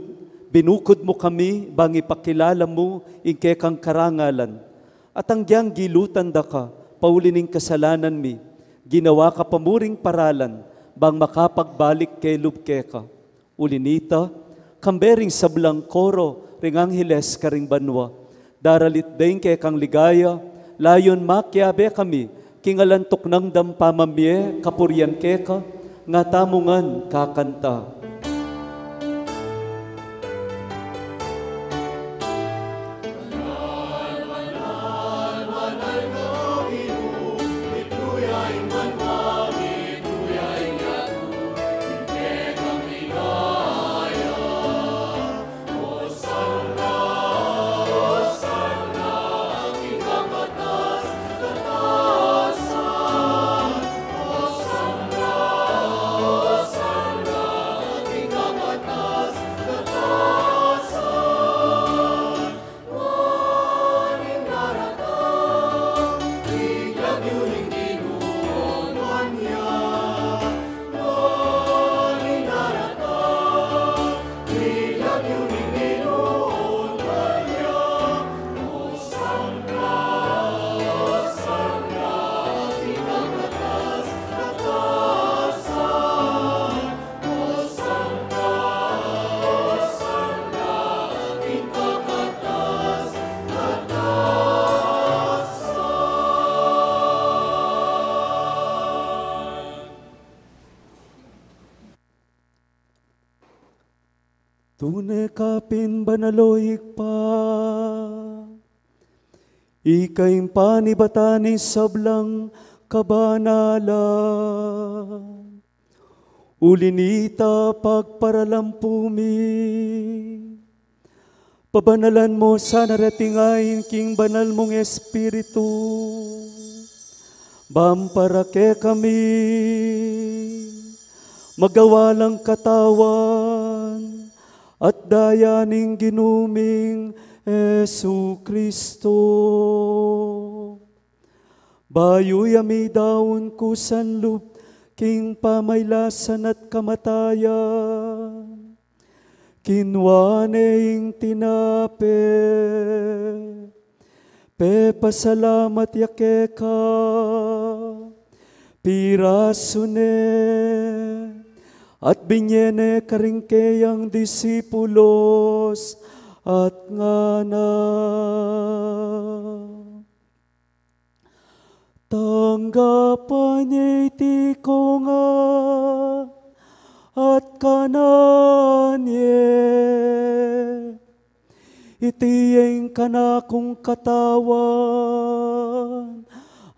binukud mu kami bang ipakilala mu ing kekang karangalan. At anggiyang gilutan da ka, pauli ning kasalanan mi, ginawa ka pa mu ring paralan, bang makapagbalik kelub keka. Uli na nita, kambe ring sablang koro ring angheles karing banua, daralit da ing kekang ligaya, layun makiabe kami king alang tuknang dang pamamie kapurian keka, nga tamu ngan kakanta. Tune ka pin banal, O Ibpa. Ika ing panibatan ning sablang kabanalan. Uli nita, pagparalampu mi, pabanalan mu sana reting ain king banal mung Espiritu, ban para kekami maging lang katawan at daya ning Ginu ming Jesucristo. Bayu ya midaun kusa lub king pamailasan at kamatayan, kinua ne ing tinape, pepasalamat ya keka, pirasu ne, at binye ne karing keyang disipulos, at ngana: Tanggapan ye iti kongan at kanan ye. Iti ing kanakung katawan,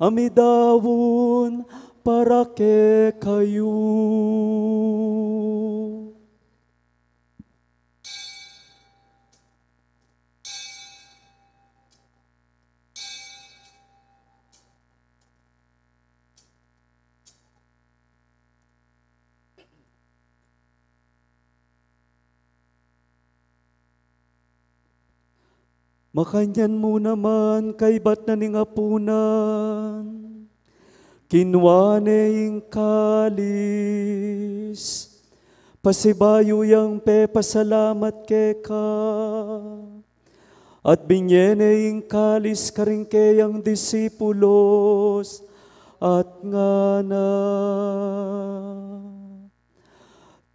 a midaun para kekayu. Makanyan mu naman, kaybat na ning apunan, kinua ne ing kalis, pasibayu yang pepasalamat keka, at binye ne ing kalis karing keyang disipulos, at ngana: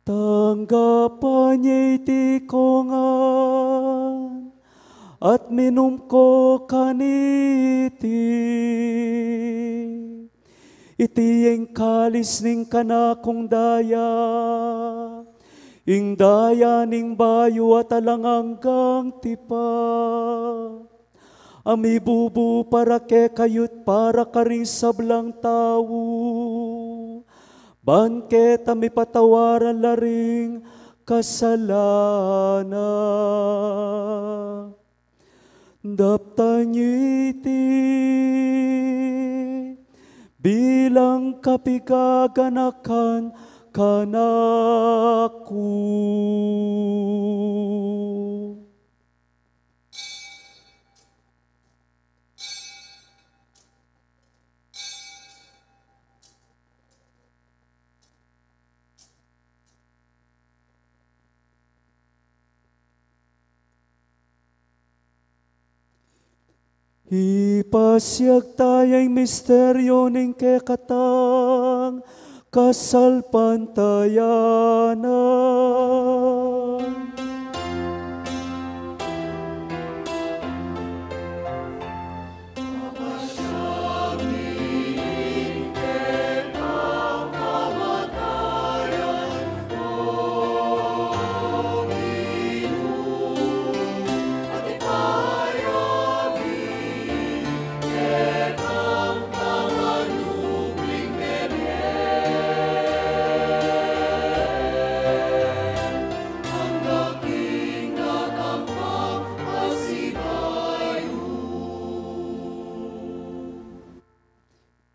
Tanggapan ye iti kongan at minum ko kaniti. Iti ing kalis ning kanakung daya, ing daya ning bayu at alang anggang tipan, a mibubu para kekayu't para karing sablang tau, ban keta mipatawaran la ring kasalanan. Daptan yu iti bilang kapigaganakan kanaku. Ipasiag taya ing misteryu ning kekatang kasalpantayanan.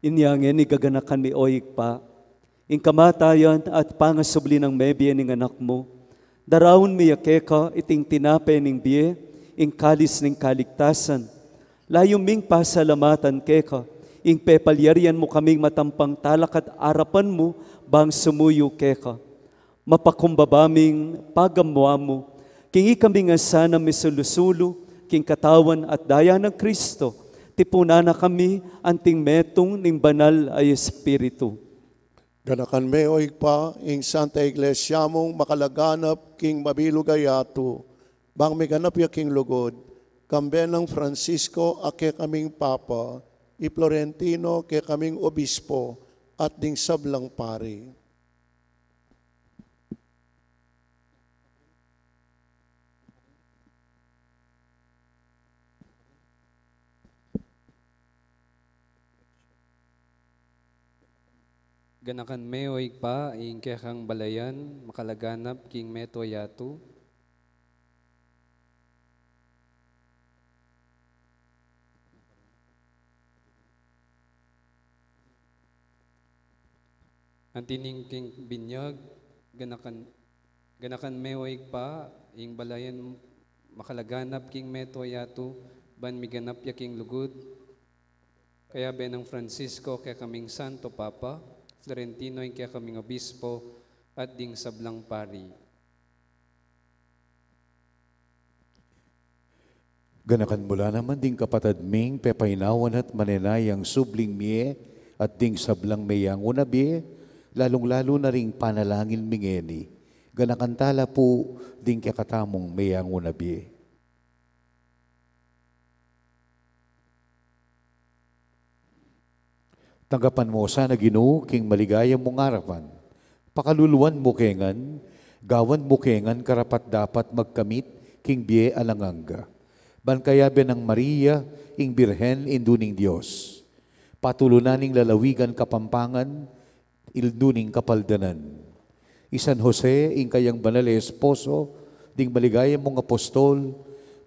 Inya ngeni gaganakan mi, o Ibpa, ing kamatayan at pangasubli nang mebie ning Anak mu. Daraun mi ya keka iting tinape ning bie, ing kalis ning kaligtasan. Layun ming pasalamatan keka ing pepalyarian mu kaming matampang talakad arapan mu bang sumuyu keka. Mapakumbaba ming pagamu-amu king ikami ngan sana misulu-sulu king katawan at daya nang Kristo. Tipunan na kami anting metung ning Banal a Espiritu. Ganakan me, o Ibpa, ing Santa Iglesia mung makalaganap king mabilug a yatu, bang miganap ya king lugud, kambe nang Francisco a kekaming Papa, i Florentino kekaming Obispo, at ding sablang pari. Ganakan me, o Ibpa, ing kekang balayan makalaganap king mabilug a yatu. Anti ning king binyag, ganakan, ganakan me, o Ibpa, ing balayan makalaganap king mabilug a yatu, ban miganap ya king lugud. Kayabe nang Francisco, kekaming Santo Papa, Florentino, ing kekaming Obispo, at ding sablang pari. Ganakan mu la naman ding kapatad ming pepainawan at manenayang subling mie at ding sablang meyangu na bie, lalung-lalu na ring panalangin mi ngeni. Ganakan tala pu ding kekatamung meyangu na bie. Tanggapan mu sana, Ginu, king maligaya mung arapan. Pakaluluan mu ke ngan, gawan mu ke ngan karapat-dapat magkamit king bie alang angga. Ban kayabe nang Maria, ing Birhen, Indu ning Dios, patulunan ning lalawigan Kapampangan, Indu ning Kapaldanan. I San Jose, ing kayang banal a esposo, ding maligaya mung apostol,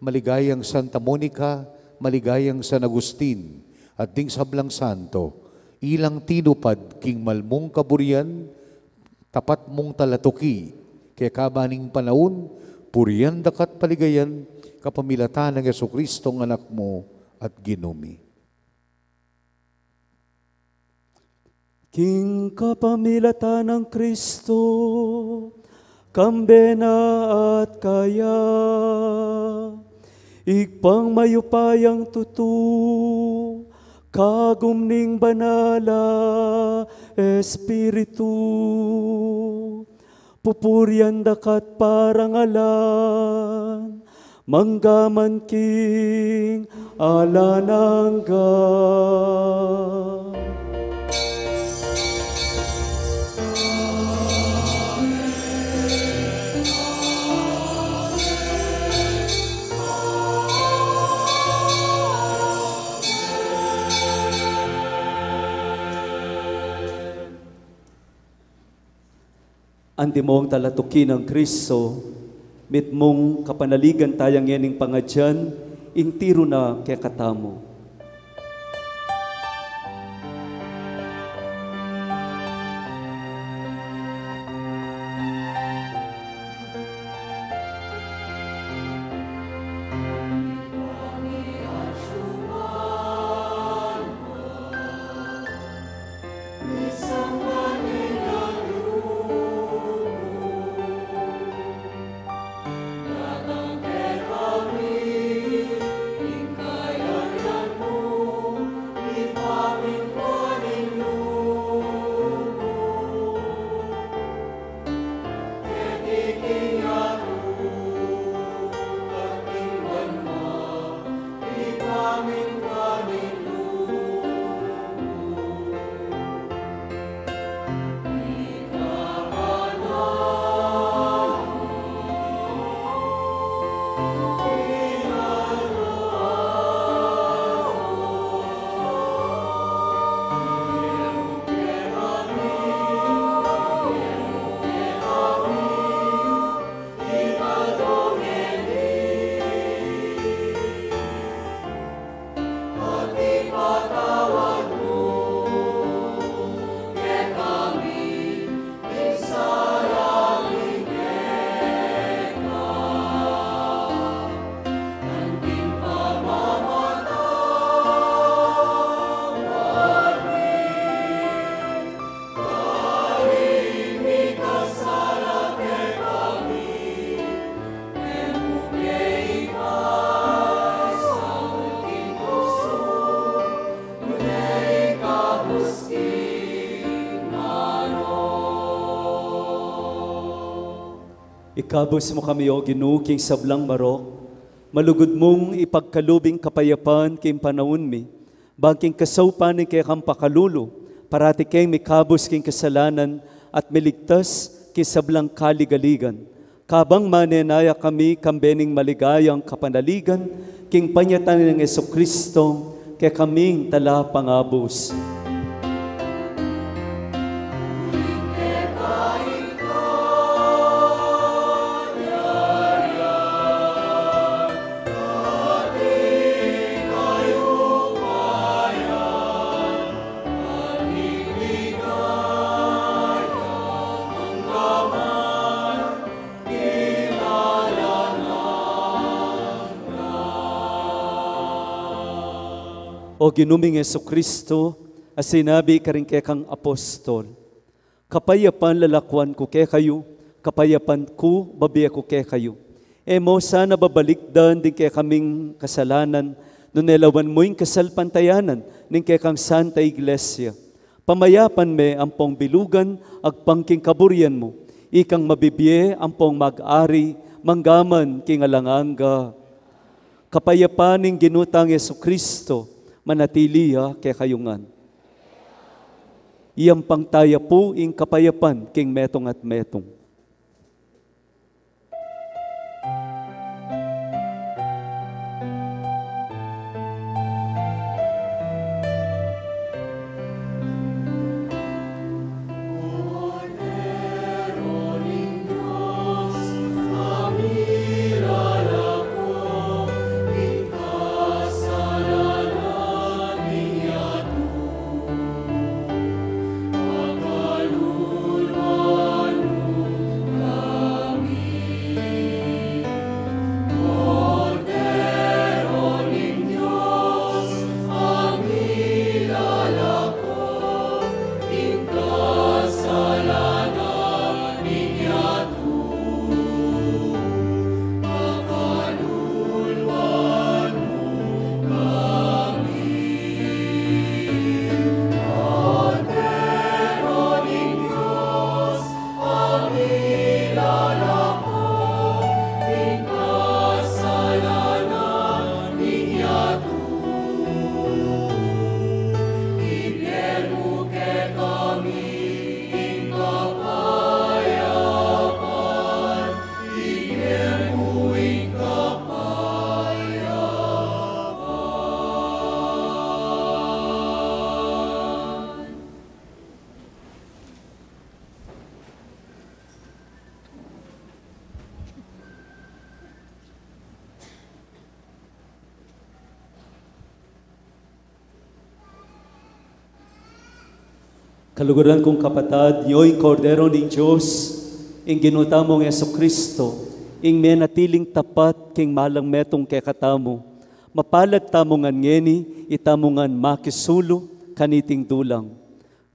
maligayang Santa Monica, maligayang San Agustin, at ding sablang santo, ilang tinupad king mal mung kaburian, tapat mung talatuki, kekaba ning panaun, purian da ka at paligayan, kapamilatan nang Jesucristo, Anak mu at Ginu mi. King kapamilatan nang Kristo, kambe na at kaya, Ibpang mayupayang tutu, kagum ning Banal a Espiritu, pupurian da ka at parangalan, mangga man king alang angga. Andimong talatuki nang Kristo, mitmung kapanaligan taya ngening pangadian, ing tiru na kekatamu. Ikabus mu kami, O Ginu, king sablang marok, malugud mung ipagkalub ing kapayapan king panaun mi, bang king kasaupan ning kekang pakalulu, parati keng mikabus king kasalanan at miligtas king sablang kaligaligan. Kabang manenaya kami kambe ning maligayang kapanaligan, king panyatang nang Jesucristo, kekaming talapangabus. O Ginu ming Jesucristo, a sinabi karing kekang apostol, "Kapayapan lalakwan ku kekayu, kapayapan ku babie ku kekayu." E mu sana babalikdan ding kekaming kasalanan, nune lawan mu ing kasalpantayanan ning kekang Santa Iglesia. Pamayapan me ampong bilugan agpang king kaburian mu, ikang mabibie ampong mag-ari manggaman king alang angga. Kapayapan ning Ginu tang Jesucristo manatili ya kekayu ngan. Iyampang taya pu ing kapayapan king metung at metung. Kaluguran kung kapatad, yu ing Kordero ning Dios, ing Ginu tamung Jesucristo, ing menatiling tapat king malang metung kekatamu. Mapalad tamu ngan ngeni, itamu ngan makisulu kaniting dulang.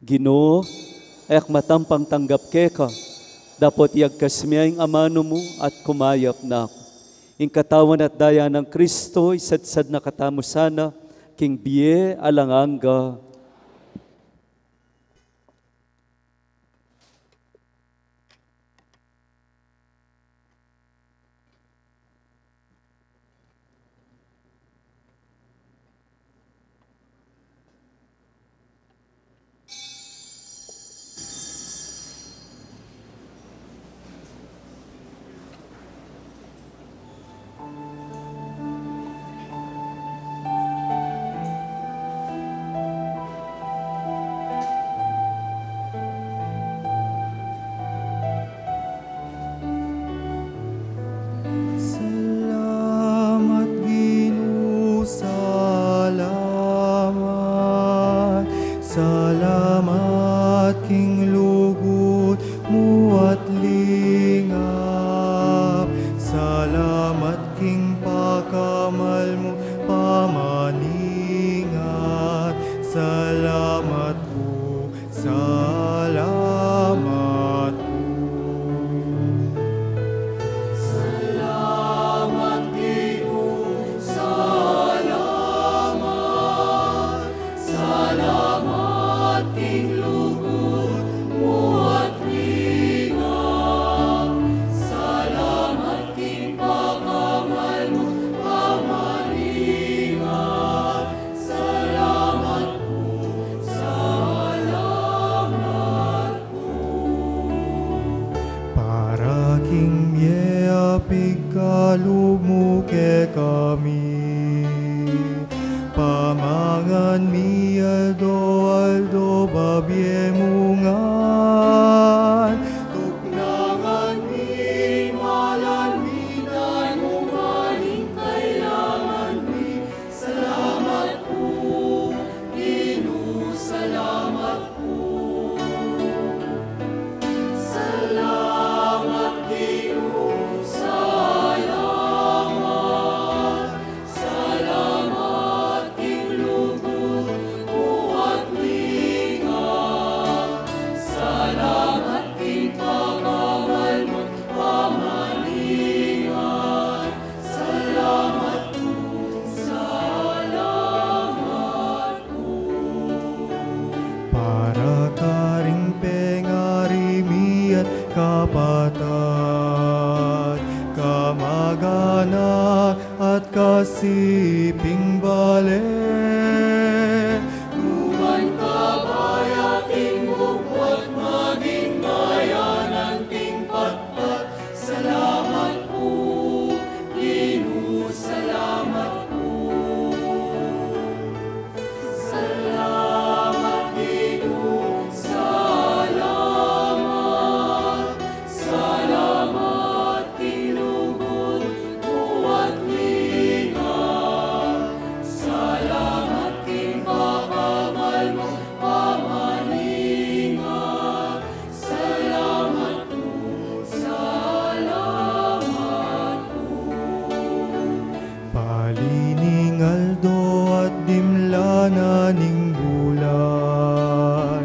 Ginu, e ku matampang tanggap keka, dapot iyagkas mi ing amanu mu at kumayap na ku. Ing katawan at daya nang Kristo, isadsad na katamu sana king bie alang angga. Salamat, Ginu, salamat. Salamat king lugud mu at lingap. Salamat king pakamal mu pamaningat. Salamat pu, salamat pu. Salamat, Ginu, salamat. Salamat king lugud mu at lingap. Salamat king pakamal mu pamaningat. Salamat pu, salamat pu. Para king bie a pigkalub mu kekami, pamangan mi aldo-aldo, babie mu ngan. Tuknangan mi ing malan mi, danuman ing kailangan mi. Salamat pu, Ginu, salamat pu. Salamat, Ginu, salamat. Salamat king lugud siping bale. Numan ka ba ya king bugbat, maging bayanan king patpat. Salamat pu, Ginu, salamat pu. Salamat, Ginu, salamat. Salamat king lugud mu at linga. Salamat king pakamal mu pamaninga. Salamat pu, salamat pu. Pali ning aldo at dimla na ning bulan,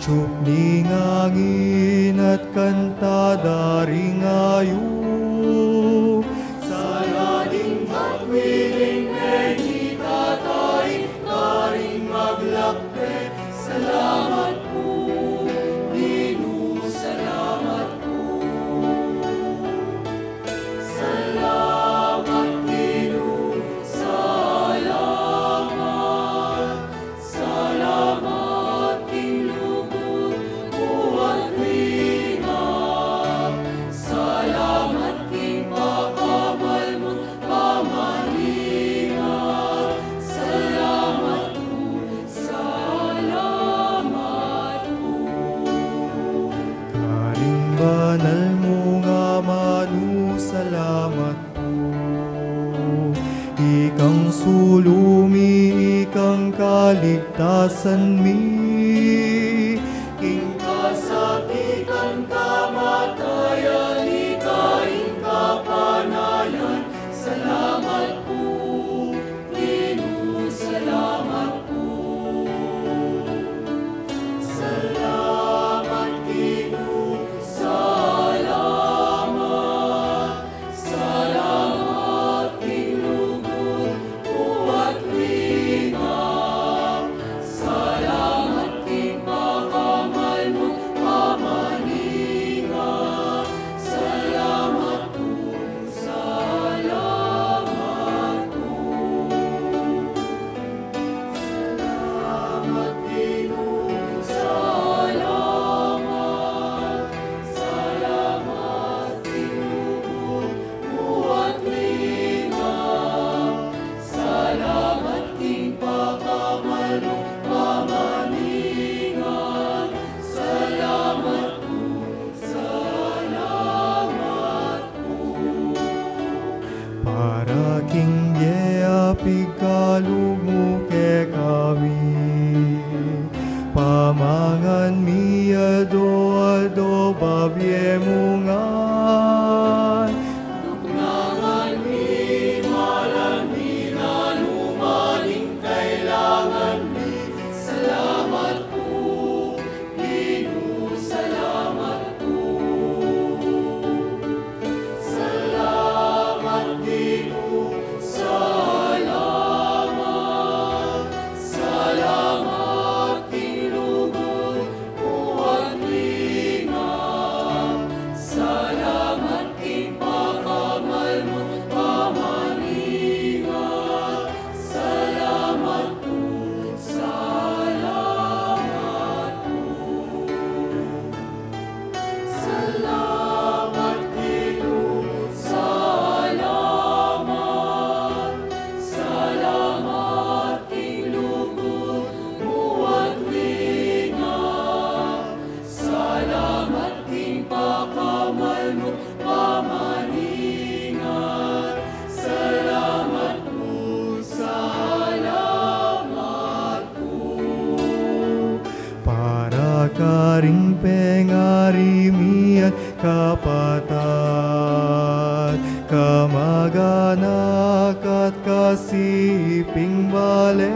tsup ning angin at kanta da ring ayup. Sala ding batwi ning mengi tatai, karing maglakbe. Salamat pu, Ginu, salamat pu. Salamat, Ginu, salamat. Salamat king lugud mu at linga. Salamat king pakamal mu pamaninga. Salamat pu, salamat pu. Karing banal mung amanu, salamat pu. Ikang sulu mi, ikang kaligtasan mi. King kasakitan, kamatayan, ika ing kapanayan. Salamat pu, Ginu, salamat pu. Salamat, Ginu, salamat. Salamat king lugud mu at linga. Salamat king pakamal mu pamaninga. Salamat pu, salamat pu. Salamat, Ginu, salamat. Salamat king lugud mu at linga. Salamat king pakamal mu pamaninga. Salamat pu, salamat pu. Para king bie a pikalub mu kekami, pamangan mi aldo-aldo, babie mu ngan. Tuknangan mi, malan mi, nanu man ing kailangan mi. Salamat pu, Ginu, salamat pu. Salamat, Ginu, salamat. Salamat king lugud mu at linga. Salamat king pakamal mu pamaninga. Salamat pu, salamat pu. Salamat, Ginu, salamat. Salamat king lugud mu at linga. Salamat king pakamal mu pamaninga. Salamat pu, salamat pu. Para karing pengari mi at kapatad, kamag-anak at kasiping bale.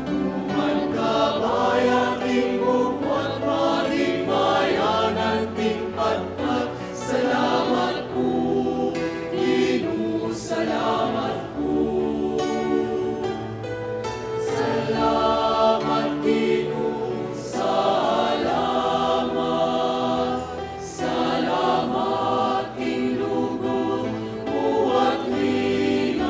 Numan ka ba ya king bugbat, maging bayanan king patpat. Salamat pu, Ginu, salamat pu. Salamat, Ginu, salamat. Salamat king lugud mu at linga.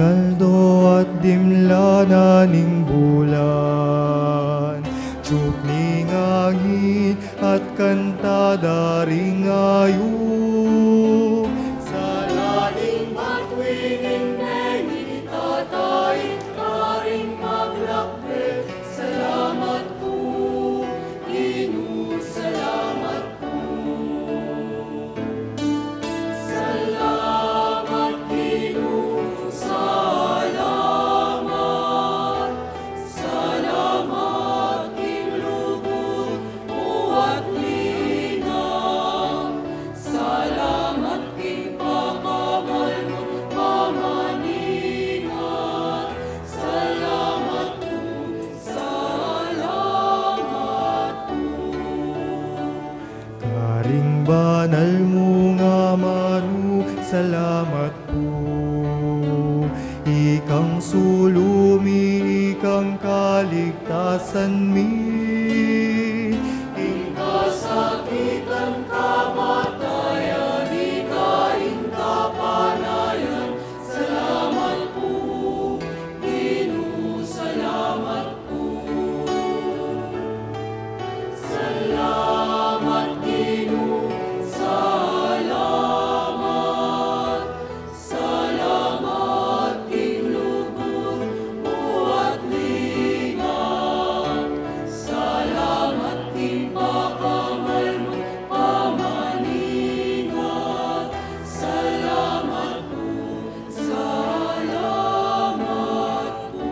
Aldo at dimla na ning bulan, tiyuk ning angin at kanta da ring ayup. Sala ning matwi ning mengi, tatai karing maglakbe. Salamat pu, Ginu, salamat pu. Salamat, Ginu, salamat. Salamat king lugud mu at linaw. Salamat king pakamal mu pamaninga. Salamat pu, salamat pu. Karing banal mung amanu, salamat pu. Ikang sulu mi, ikang kaligtasan mi. Ing kasakitan, kamatayan, ika ing kapanayan. Salamat pu, Ginu, salamat pu. Salamat, Ginu, salamat. Salamat king lugud mu at linaw. Salamat king pakamal mu pamaninga. Salamat pu, salamat pu.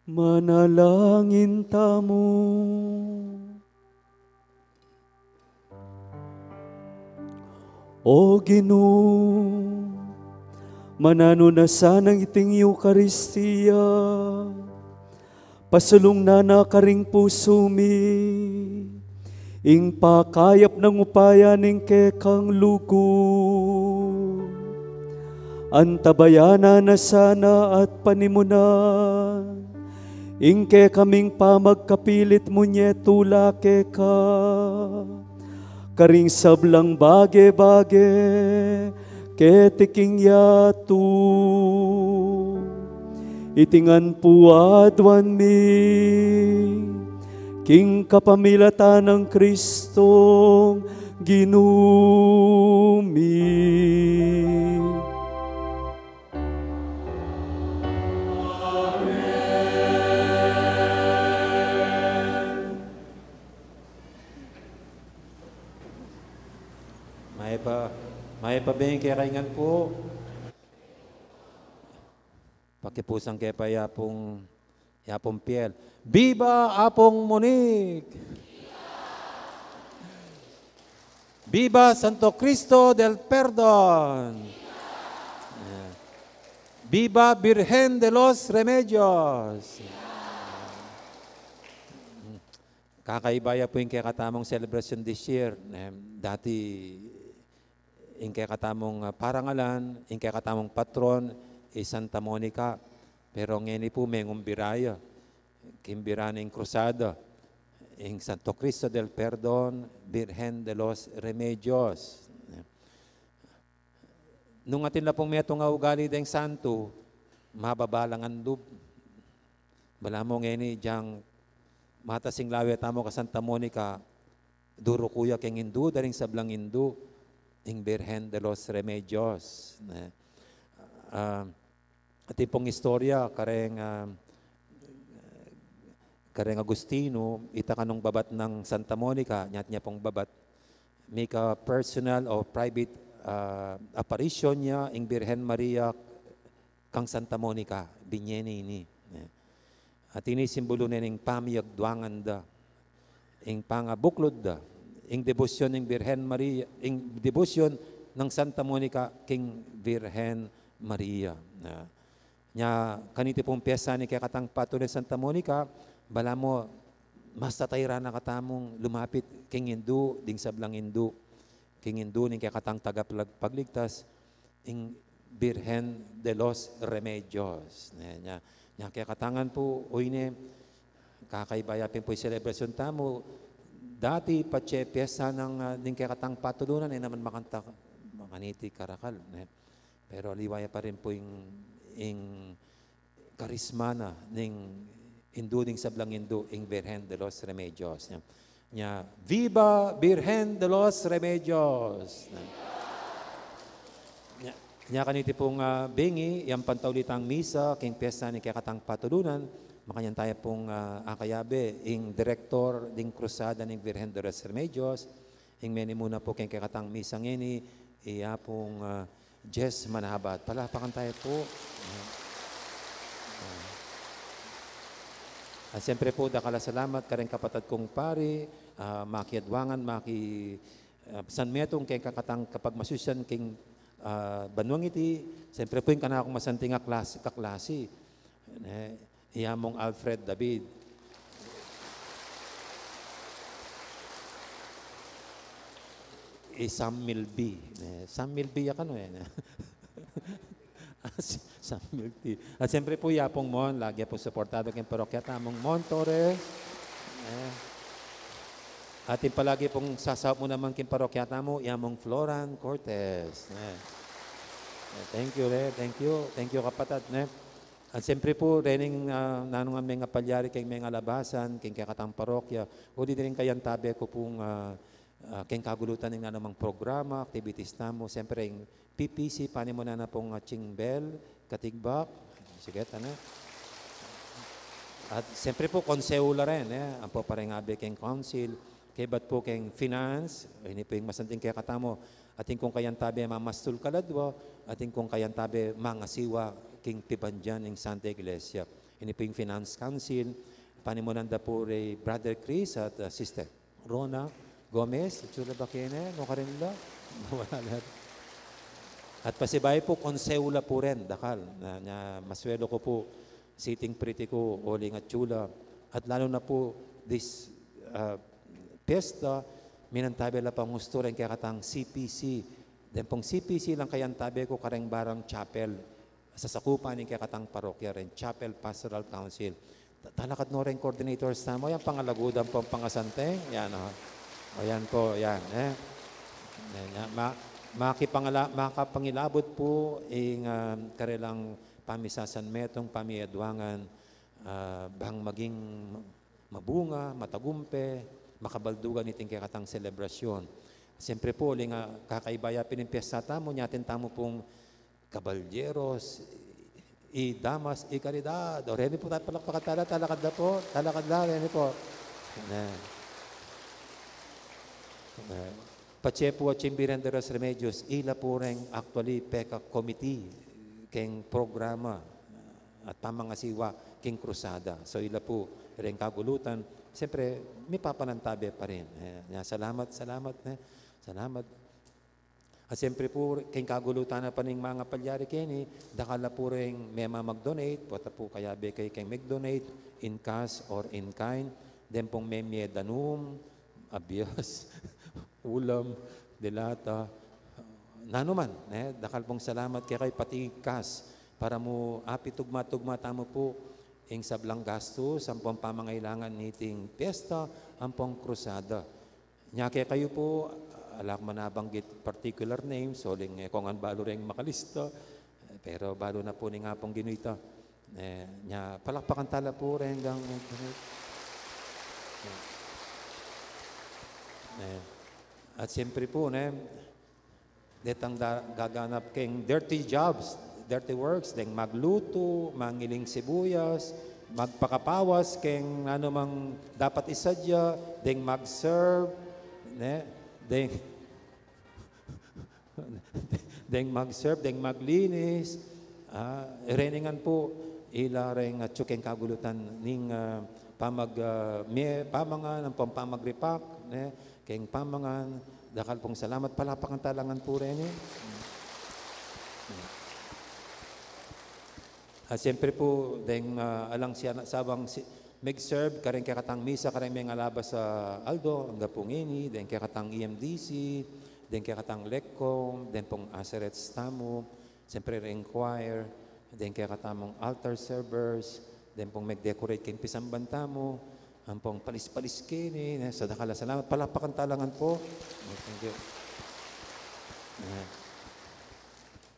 Manalangin tamu. O Ginu, mananu na sanang iting Eukaristia, pasulung na na karing pusu mi ing pakayap nang upaya ning kekang lugud. Antabayanan na sana at panimunan ing kekaming pamagkapilit munye tula keka karing sablang bage-bage keti king yatu. Iti ngan pu aduan mi king kapamilatan nang Kristong Ginu mi. Mayap a, mayap a beng kekayu ngan pu. Pakipusan ke pa ya pung, ya pung piel. Viva Apung Monique! Viva Santo Cristo del Perdon! Viva Virgen de los Remedios! Kakaiba ya pu ing kekatamung celebration this year. Em, dati ing kekatamung, ah, parangalan, ing kekatamung patron, i Santa Monica. Pero ngeni pu mengumbira ya king bira ning krusada, ing Santo Cristo del Perdon, Virgen de los Remedios. Nung atin la pung metung a ugali deng santu, mababa la ngan lub. Balamu ngeni, deng matas ing lawe tamu ka Santa Monica, duruku ya keng Indu da ring sablang Indu, ing Virgen de los Remedios, ne? Ah, atin pung istorya kareng, ah, kareng Agustino, ita kanung babat nang Santa Monica, nyat nya pung babat, mika personal o private, ah, apparition ya ing Virgen Maria kang Santa Monica, binye ne ini. At ini simbulu ne ning pamiyagduangan da, ing pangabuklud da, ing debosyon ning Virgen Maria, ing debosyon nang Santa Monica king Virgen Maria. Na, nya, kaniti pung piyesta ning kekatang patron a Santa Monica, balamu mas tatairan na katamung lumapit king Indu, ding sablang Indu. king indu ning kekatang tagapagligtas, ing Birhen de los Remedios. Ne, nya, nya kekatang ngan pu, o ini, kakaiba ya pin pu ing selebrasyun tamu. Dati, patse piyesta nang, ah, ning kekatang patulunan, e naman makanta, makaniti karakal, ne? Pero aliwa ya pa rin pu ing, ing karisma na ning indu ning sablang indu, ing Birhen de los Remedios. Nya, nya, "Viva Birhen de los Remedios!" Nya, nya kaniti pung, ah, bengi, yang pantauli tang misa king piyesta ning kekatang patulunan, makanyan taya pung, ah, akayabe ing direktor ding Krusada ning Birhen de los Remedios, ing menimuna pu king kekatang misa ngeni, i Apung, ah, Jess Manabat. Palapakan taya pu. Ah, siyempre pu, dakal a salamat kareng kapatad kung pari, ah, makiadwangan, maki, ah, San Metong keng kekatang kapagmasusian king, ah, banuang iti. Siyempre pu, ing kanakung masanting a klasi, kaklasi. Ne? I Among Alfred David. I Sam Milby. Eh, Sam Milby ya kanu, eh. Sam Milby. At siyempre pu, i Apung Mon, lagi pung suportado king parokya tamu, Mon Torres. Eh. At ing palagi pung sasaup mu naman king parokya tamu, i Among Floran Cortez. Eh. Eh, thank you, eh. Thank you. Thank you, kapatad, ne? At siyempre pu, rening, ah, nanu ngan mengapalyari keng mengalabasan keng kekatang parokya, uli ding kayantabe ku pung, ah, ah, keng kagulutan ning nanumang programa, activities tamu, siyempre ing P P C, panimunan na pung, ah, Ching Bel Katigbak. Sige, tana. At siyempre pu, konseho la rin, eh, ampo pa ring abe keng council, kaybat pu keng finance, ini pu ing masanting kekatamu, atin kung kayantabe mamastul kaladwa, atin kung kayantabe mangasiwa king pibandian ning Santa Iglesia. Ini pu ing Finance Council, panimunan da pu rey Brother Chris at, ah, Sister Rona Gomez. Itsura ba kene? Nukarin la? Nawala la. At pasibayu pu, konseho la pu rin, dakal. Na, na, masuelo ku pu, siting pretty ku, uling atiu la. At lalu na pu, this, ah, piyesta, minantabe la pangustu reng kekatang C P C. Deng pung C P C lang kayantabe ku kareng barang chapel. Sasakupan ning kekatang parokya reng Chapel Pastoral Council. Ta-, talakad no reng coordinators tamu, yan pangalagudan pung pangasanteng. Yan, o. O, yan pu, yan, eh. Yan, yan. Ma-, makipangala-, makapangilabut pu ing, ah, karelang pamisasanmetung, pamiadwangan, ah, bang maging mabunga, matagumpe, makabaldugan iting kekatang selebrasyon. Siyempre pu, uling, ah, kakaiba ya pin ing piyesta tamu, nyatin tamu pung kabalyeros, i damas, i karidad. O, reni pu, palakpakan tala, talakad la pu, talakad la, reni pu. Ne. Ne. Patse pu, ating Birhen de los Remedios, ila pu reng actually peka committee keng programa at pamangasiwa keng krusada. So, ila pu reng kagulutan, siyempre, mipapanantabe pa rin. Eh, nya, salamat, salamat, eh. Salamat. At siyempre pu, keng kagulutan na pa ning mangapalyari keni, dakal la pu reng mema mag-donate, pota pu kayabe kayu keng mag-donate, in cash or in kind, deng pung memie danum, abias, ulam, delata, nanu man, ne? Dakal pung salamat kekayu, pati cash, para mu apitugma-tugma tamu pu ing sablang gastus ampong pamangailangan niting piyesta ampong krusada. Nya kekayu pu, ala ku man nabanggit particular names, uling e ku ngan balu reng makalista, pero balu na pu ning Apung Ginu ita. Eh, nya, palakpakan tala pu reng gang-, eh, at siyempre pu, ne, detang da-, gaganap keng dirty jobs, dirty works, deng maglutu, mangiling sibuyas, magpakapawas keng nanumang dapat isadya, deng mag-serve, ne, deng deng mag-serve, deng maglinis, ah, reni ngan pu, ila reng atyu keng kagulutan ning, ah, pamag-, ah, mie pamangan, ampong pamagripak, ne, keng pamangan, dakal pung salamat, palakpakan tala ngan pu reni. Ah, siyempre pu, deng, ah, alang siyana sawang si-, mag-serve kareng kekatang misa, kareng mengalabas a aldo, angga pu ngeni, deng kekatang E M D C, deng kekatang LECCOM, deng pung usherets tamu, siyempre ring choir, deng kekatamung altar servers, deng pung meg-decorate king pisamban tamu, ampong palis-palis keni, ne, sa dakal a salamat. Palakpakan ta la ngan pu. Thank you. Ne.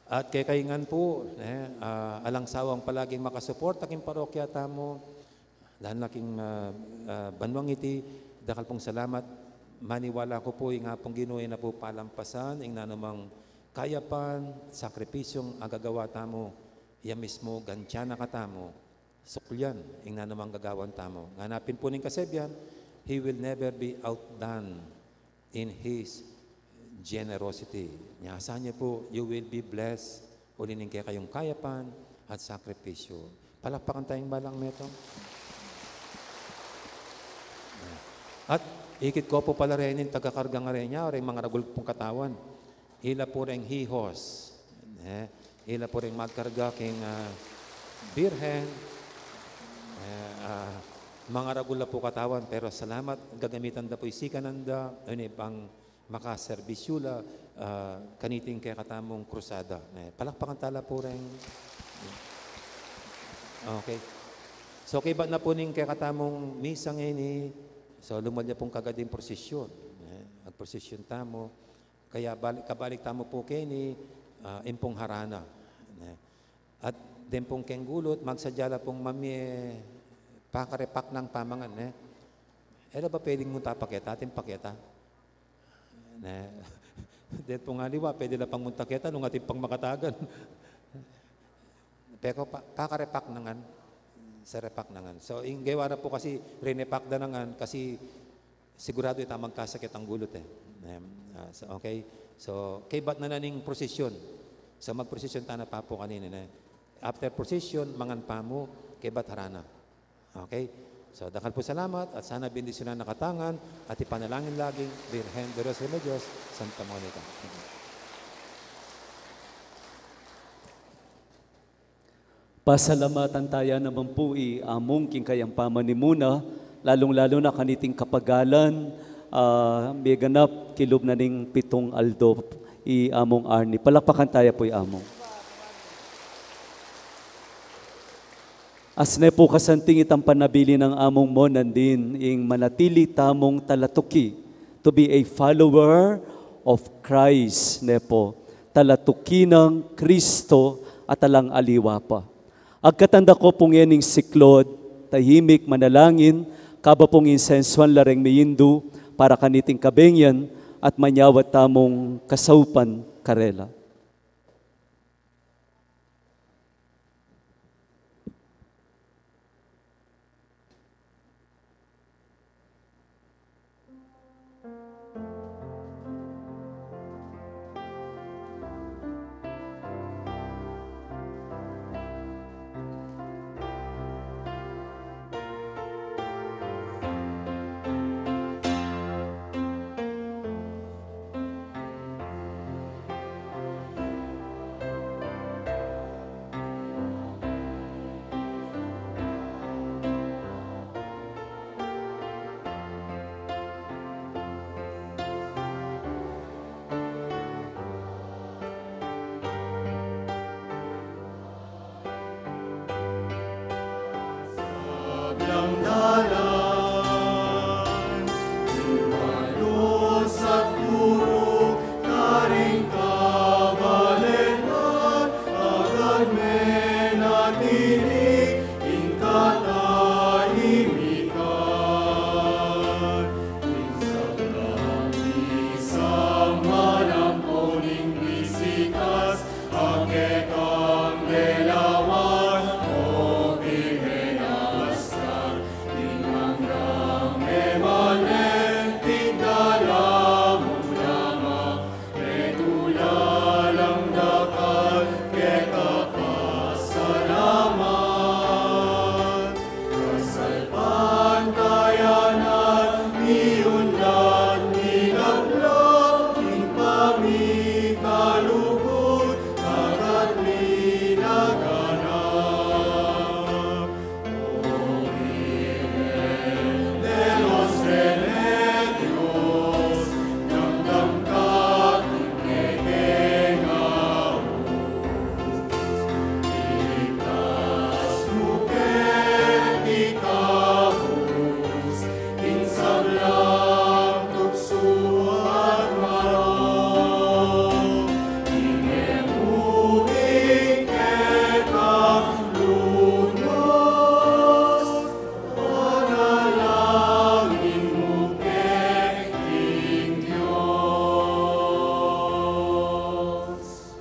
At kekayu ngan pu, ne, ah, alang sawang palaging makasuporta king parokya tamu, lalu na king, ah, ah, banuang iti, dakal pung salamat. Maniwala ku pu, ing Apung Ginu e na pu palampasan ing nanumang kayapan, sakripisyung agagawa tamu, ya mismu gantian na katamu, suklian ing nanumang gagawan tamu. Ngana pin pu ning kasebian, He will never be outdone in His generosity. Nyasa ne pu, you will be blessed uli ning kekayung kayapan at sakripisyu. Palakpakan taya ing balang metung. At ikit ku pu pala reni ing tagakarga ngeni, reng mangaragul pung katawan. Ila pu reng hihos. Ne? Ila pu reng magkarga king, ah, Birhen. Eh, ah, mangaragul la pu katawan, pero salamat, gagamitan da pu ing sikanan da, ini pang makaserbisyu la, ah, kaniting kekatamung krusada. Eh, palakpakan ta la pu reng. Okay. So, kaybat na pu ning kekatamung misa ngeni, so, lumwal ya pung kagad ing prosesyon. Eh, magprosesyon tamu. Kaya balik, kabalik tamu pu keni, ah, ing pung harana. Ne? At deng pung keng gulut, magsadya la pung mamie pakarepak nang pamangan, ne? E la ba pwedeng munta pa keta, atin pa keta? Ne? Deng pung aliwa, pwede la pang munta keta, nung atin pang makatagan. Peko pa, pakarepak na ngan. Sarepak na ngan. So, ing gewa na pu kasi, rinepak da na ngan, kasi sigurado ita magkasakit ang gulut e. Em, ah, so, okay. So, kaybat na na ning prosesyon. So, magprosesyon tana pa pu kanini, ne? After prosesyon, mangan pa mu, kaybat harana. Okay? So, dakal pu salamat, at sana bendisyunan na kata ngan, at ipanalangin laging Birhen de los Remedios, Santa Monica. Pasalamatan taya naman pu i Amung king kayang pamanimuna, lalung-lalu na kaniting kapagalan, ah, meganap kilub na ning pitung aldo i Amung Arnie. Palakpakan taya pu i Amung. Asne pu kasanting itang panabilin nang Amung Monandin, ing manatili tamung talatuki, to be a follower of Christ, ne pu. Talatuki nang Kristo at alang aliwa pa. Agkatan da ko pu ngening siklod, tahimik manalangin, kaba pung insensuan la reng miindu para kaniting kabengian at manyawad tamung kasaupan karela. Sablang dalan, limalos at purok, karing kabaletan, agad menatili ing katahimikan. Ing sablang misang manampuning bisitas, a kekang lelawan, o Birhen a maskal, ing anggang e man e, tigdala mu la ma, metula lang dakal keka pasalamat. Kasalpantayanan mi undan milablab, ing pamikalugud, kagat milaganap. O Virgen de los Remedios, damdam ka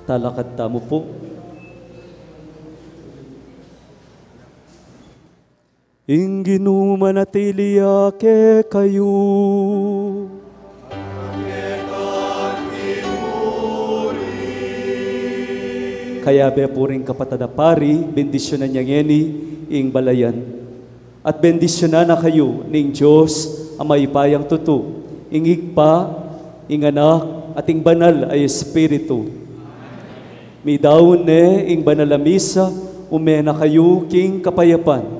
Talakad tamu pu. Ing Ginu manatili ya kekayu. Kayabe pu ring kapatad a pari, bendisyunan ya ngeni ing balayan. At bendisyunan na kayu ning Dios a mayupayang tutu, ing Ibpa, ing Anak, at ing Banal a Espiritu. Midaun ne ing banal a misa, ume na kayu king kapayapan.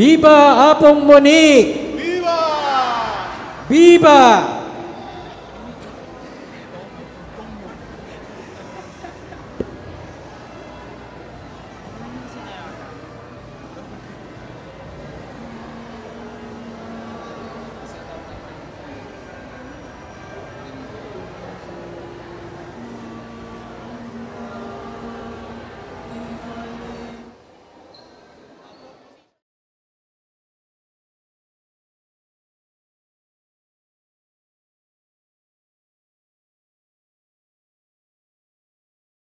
Viva Apung Monique! Viva! Viva!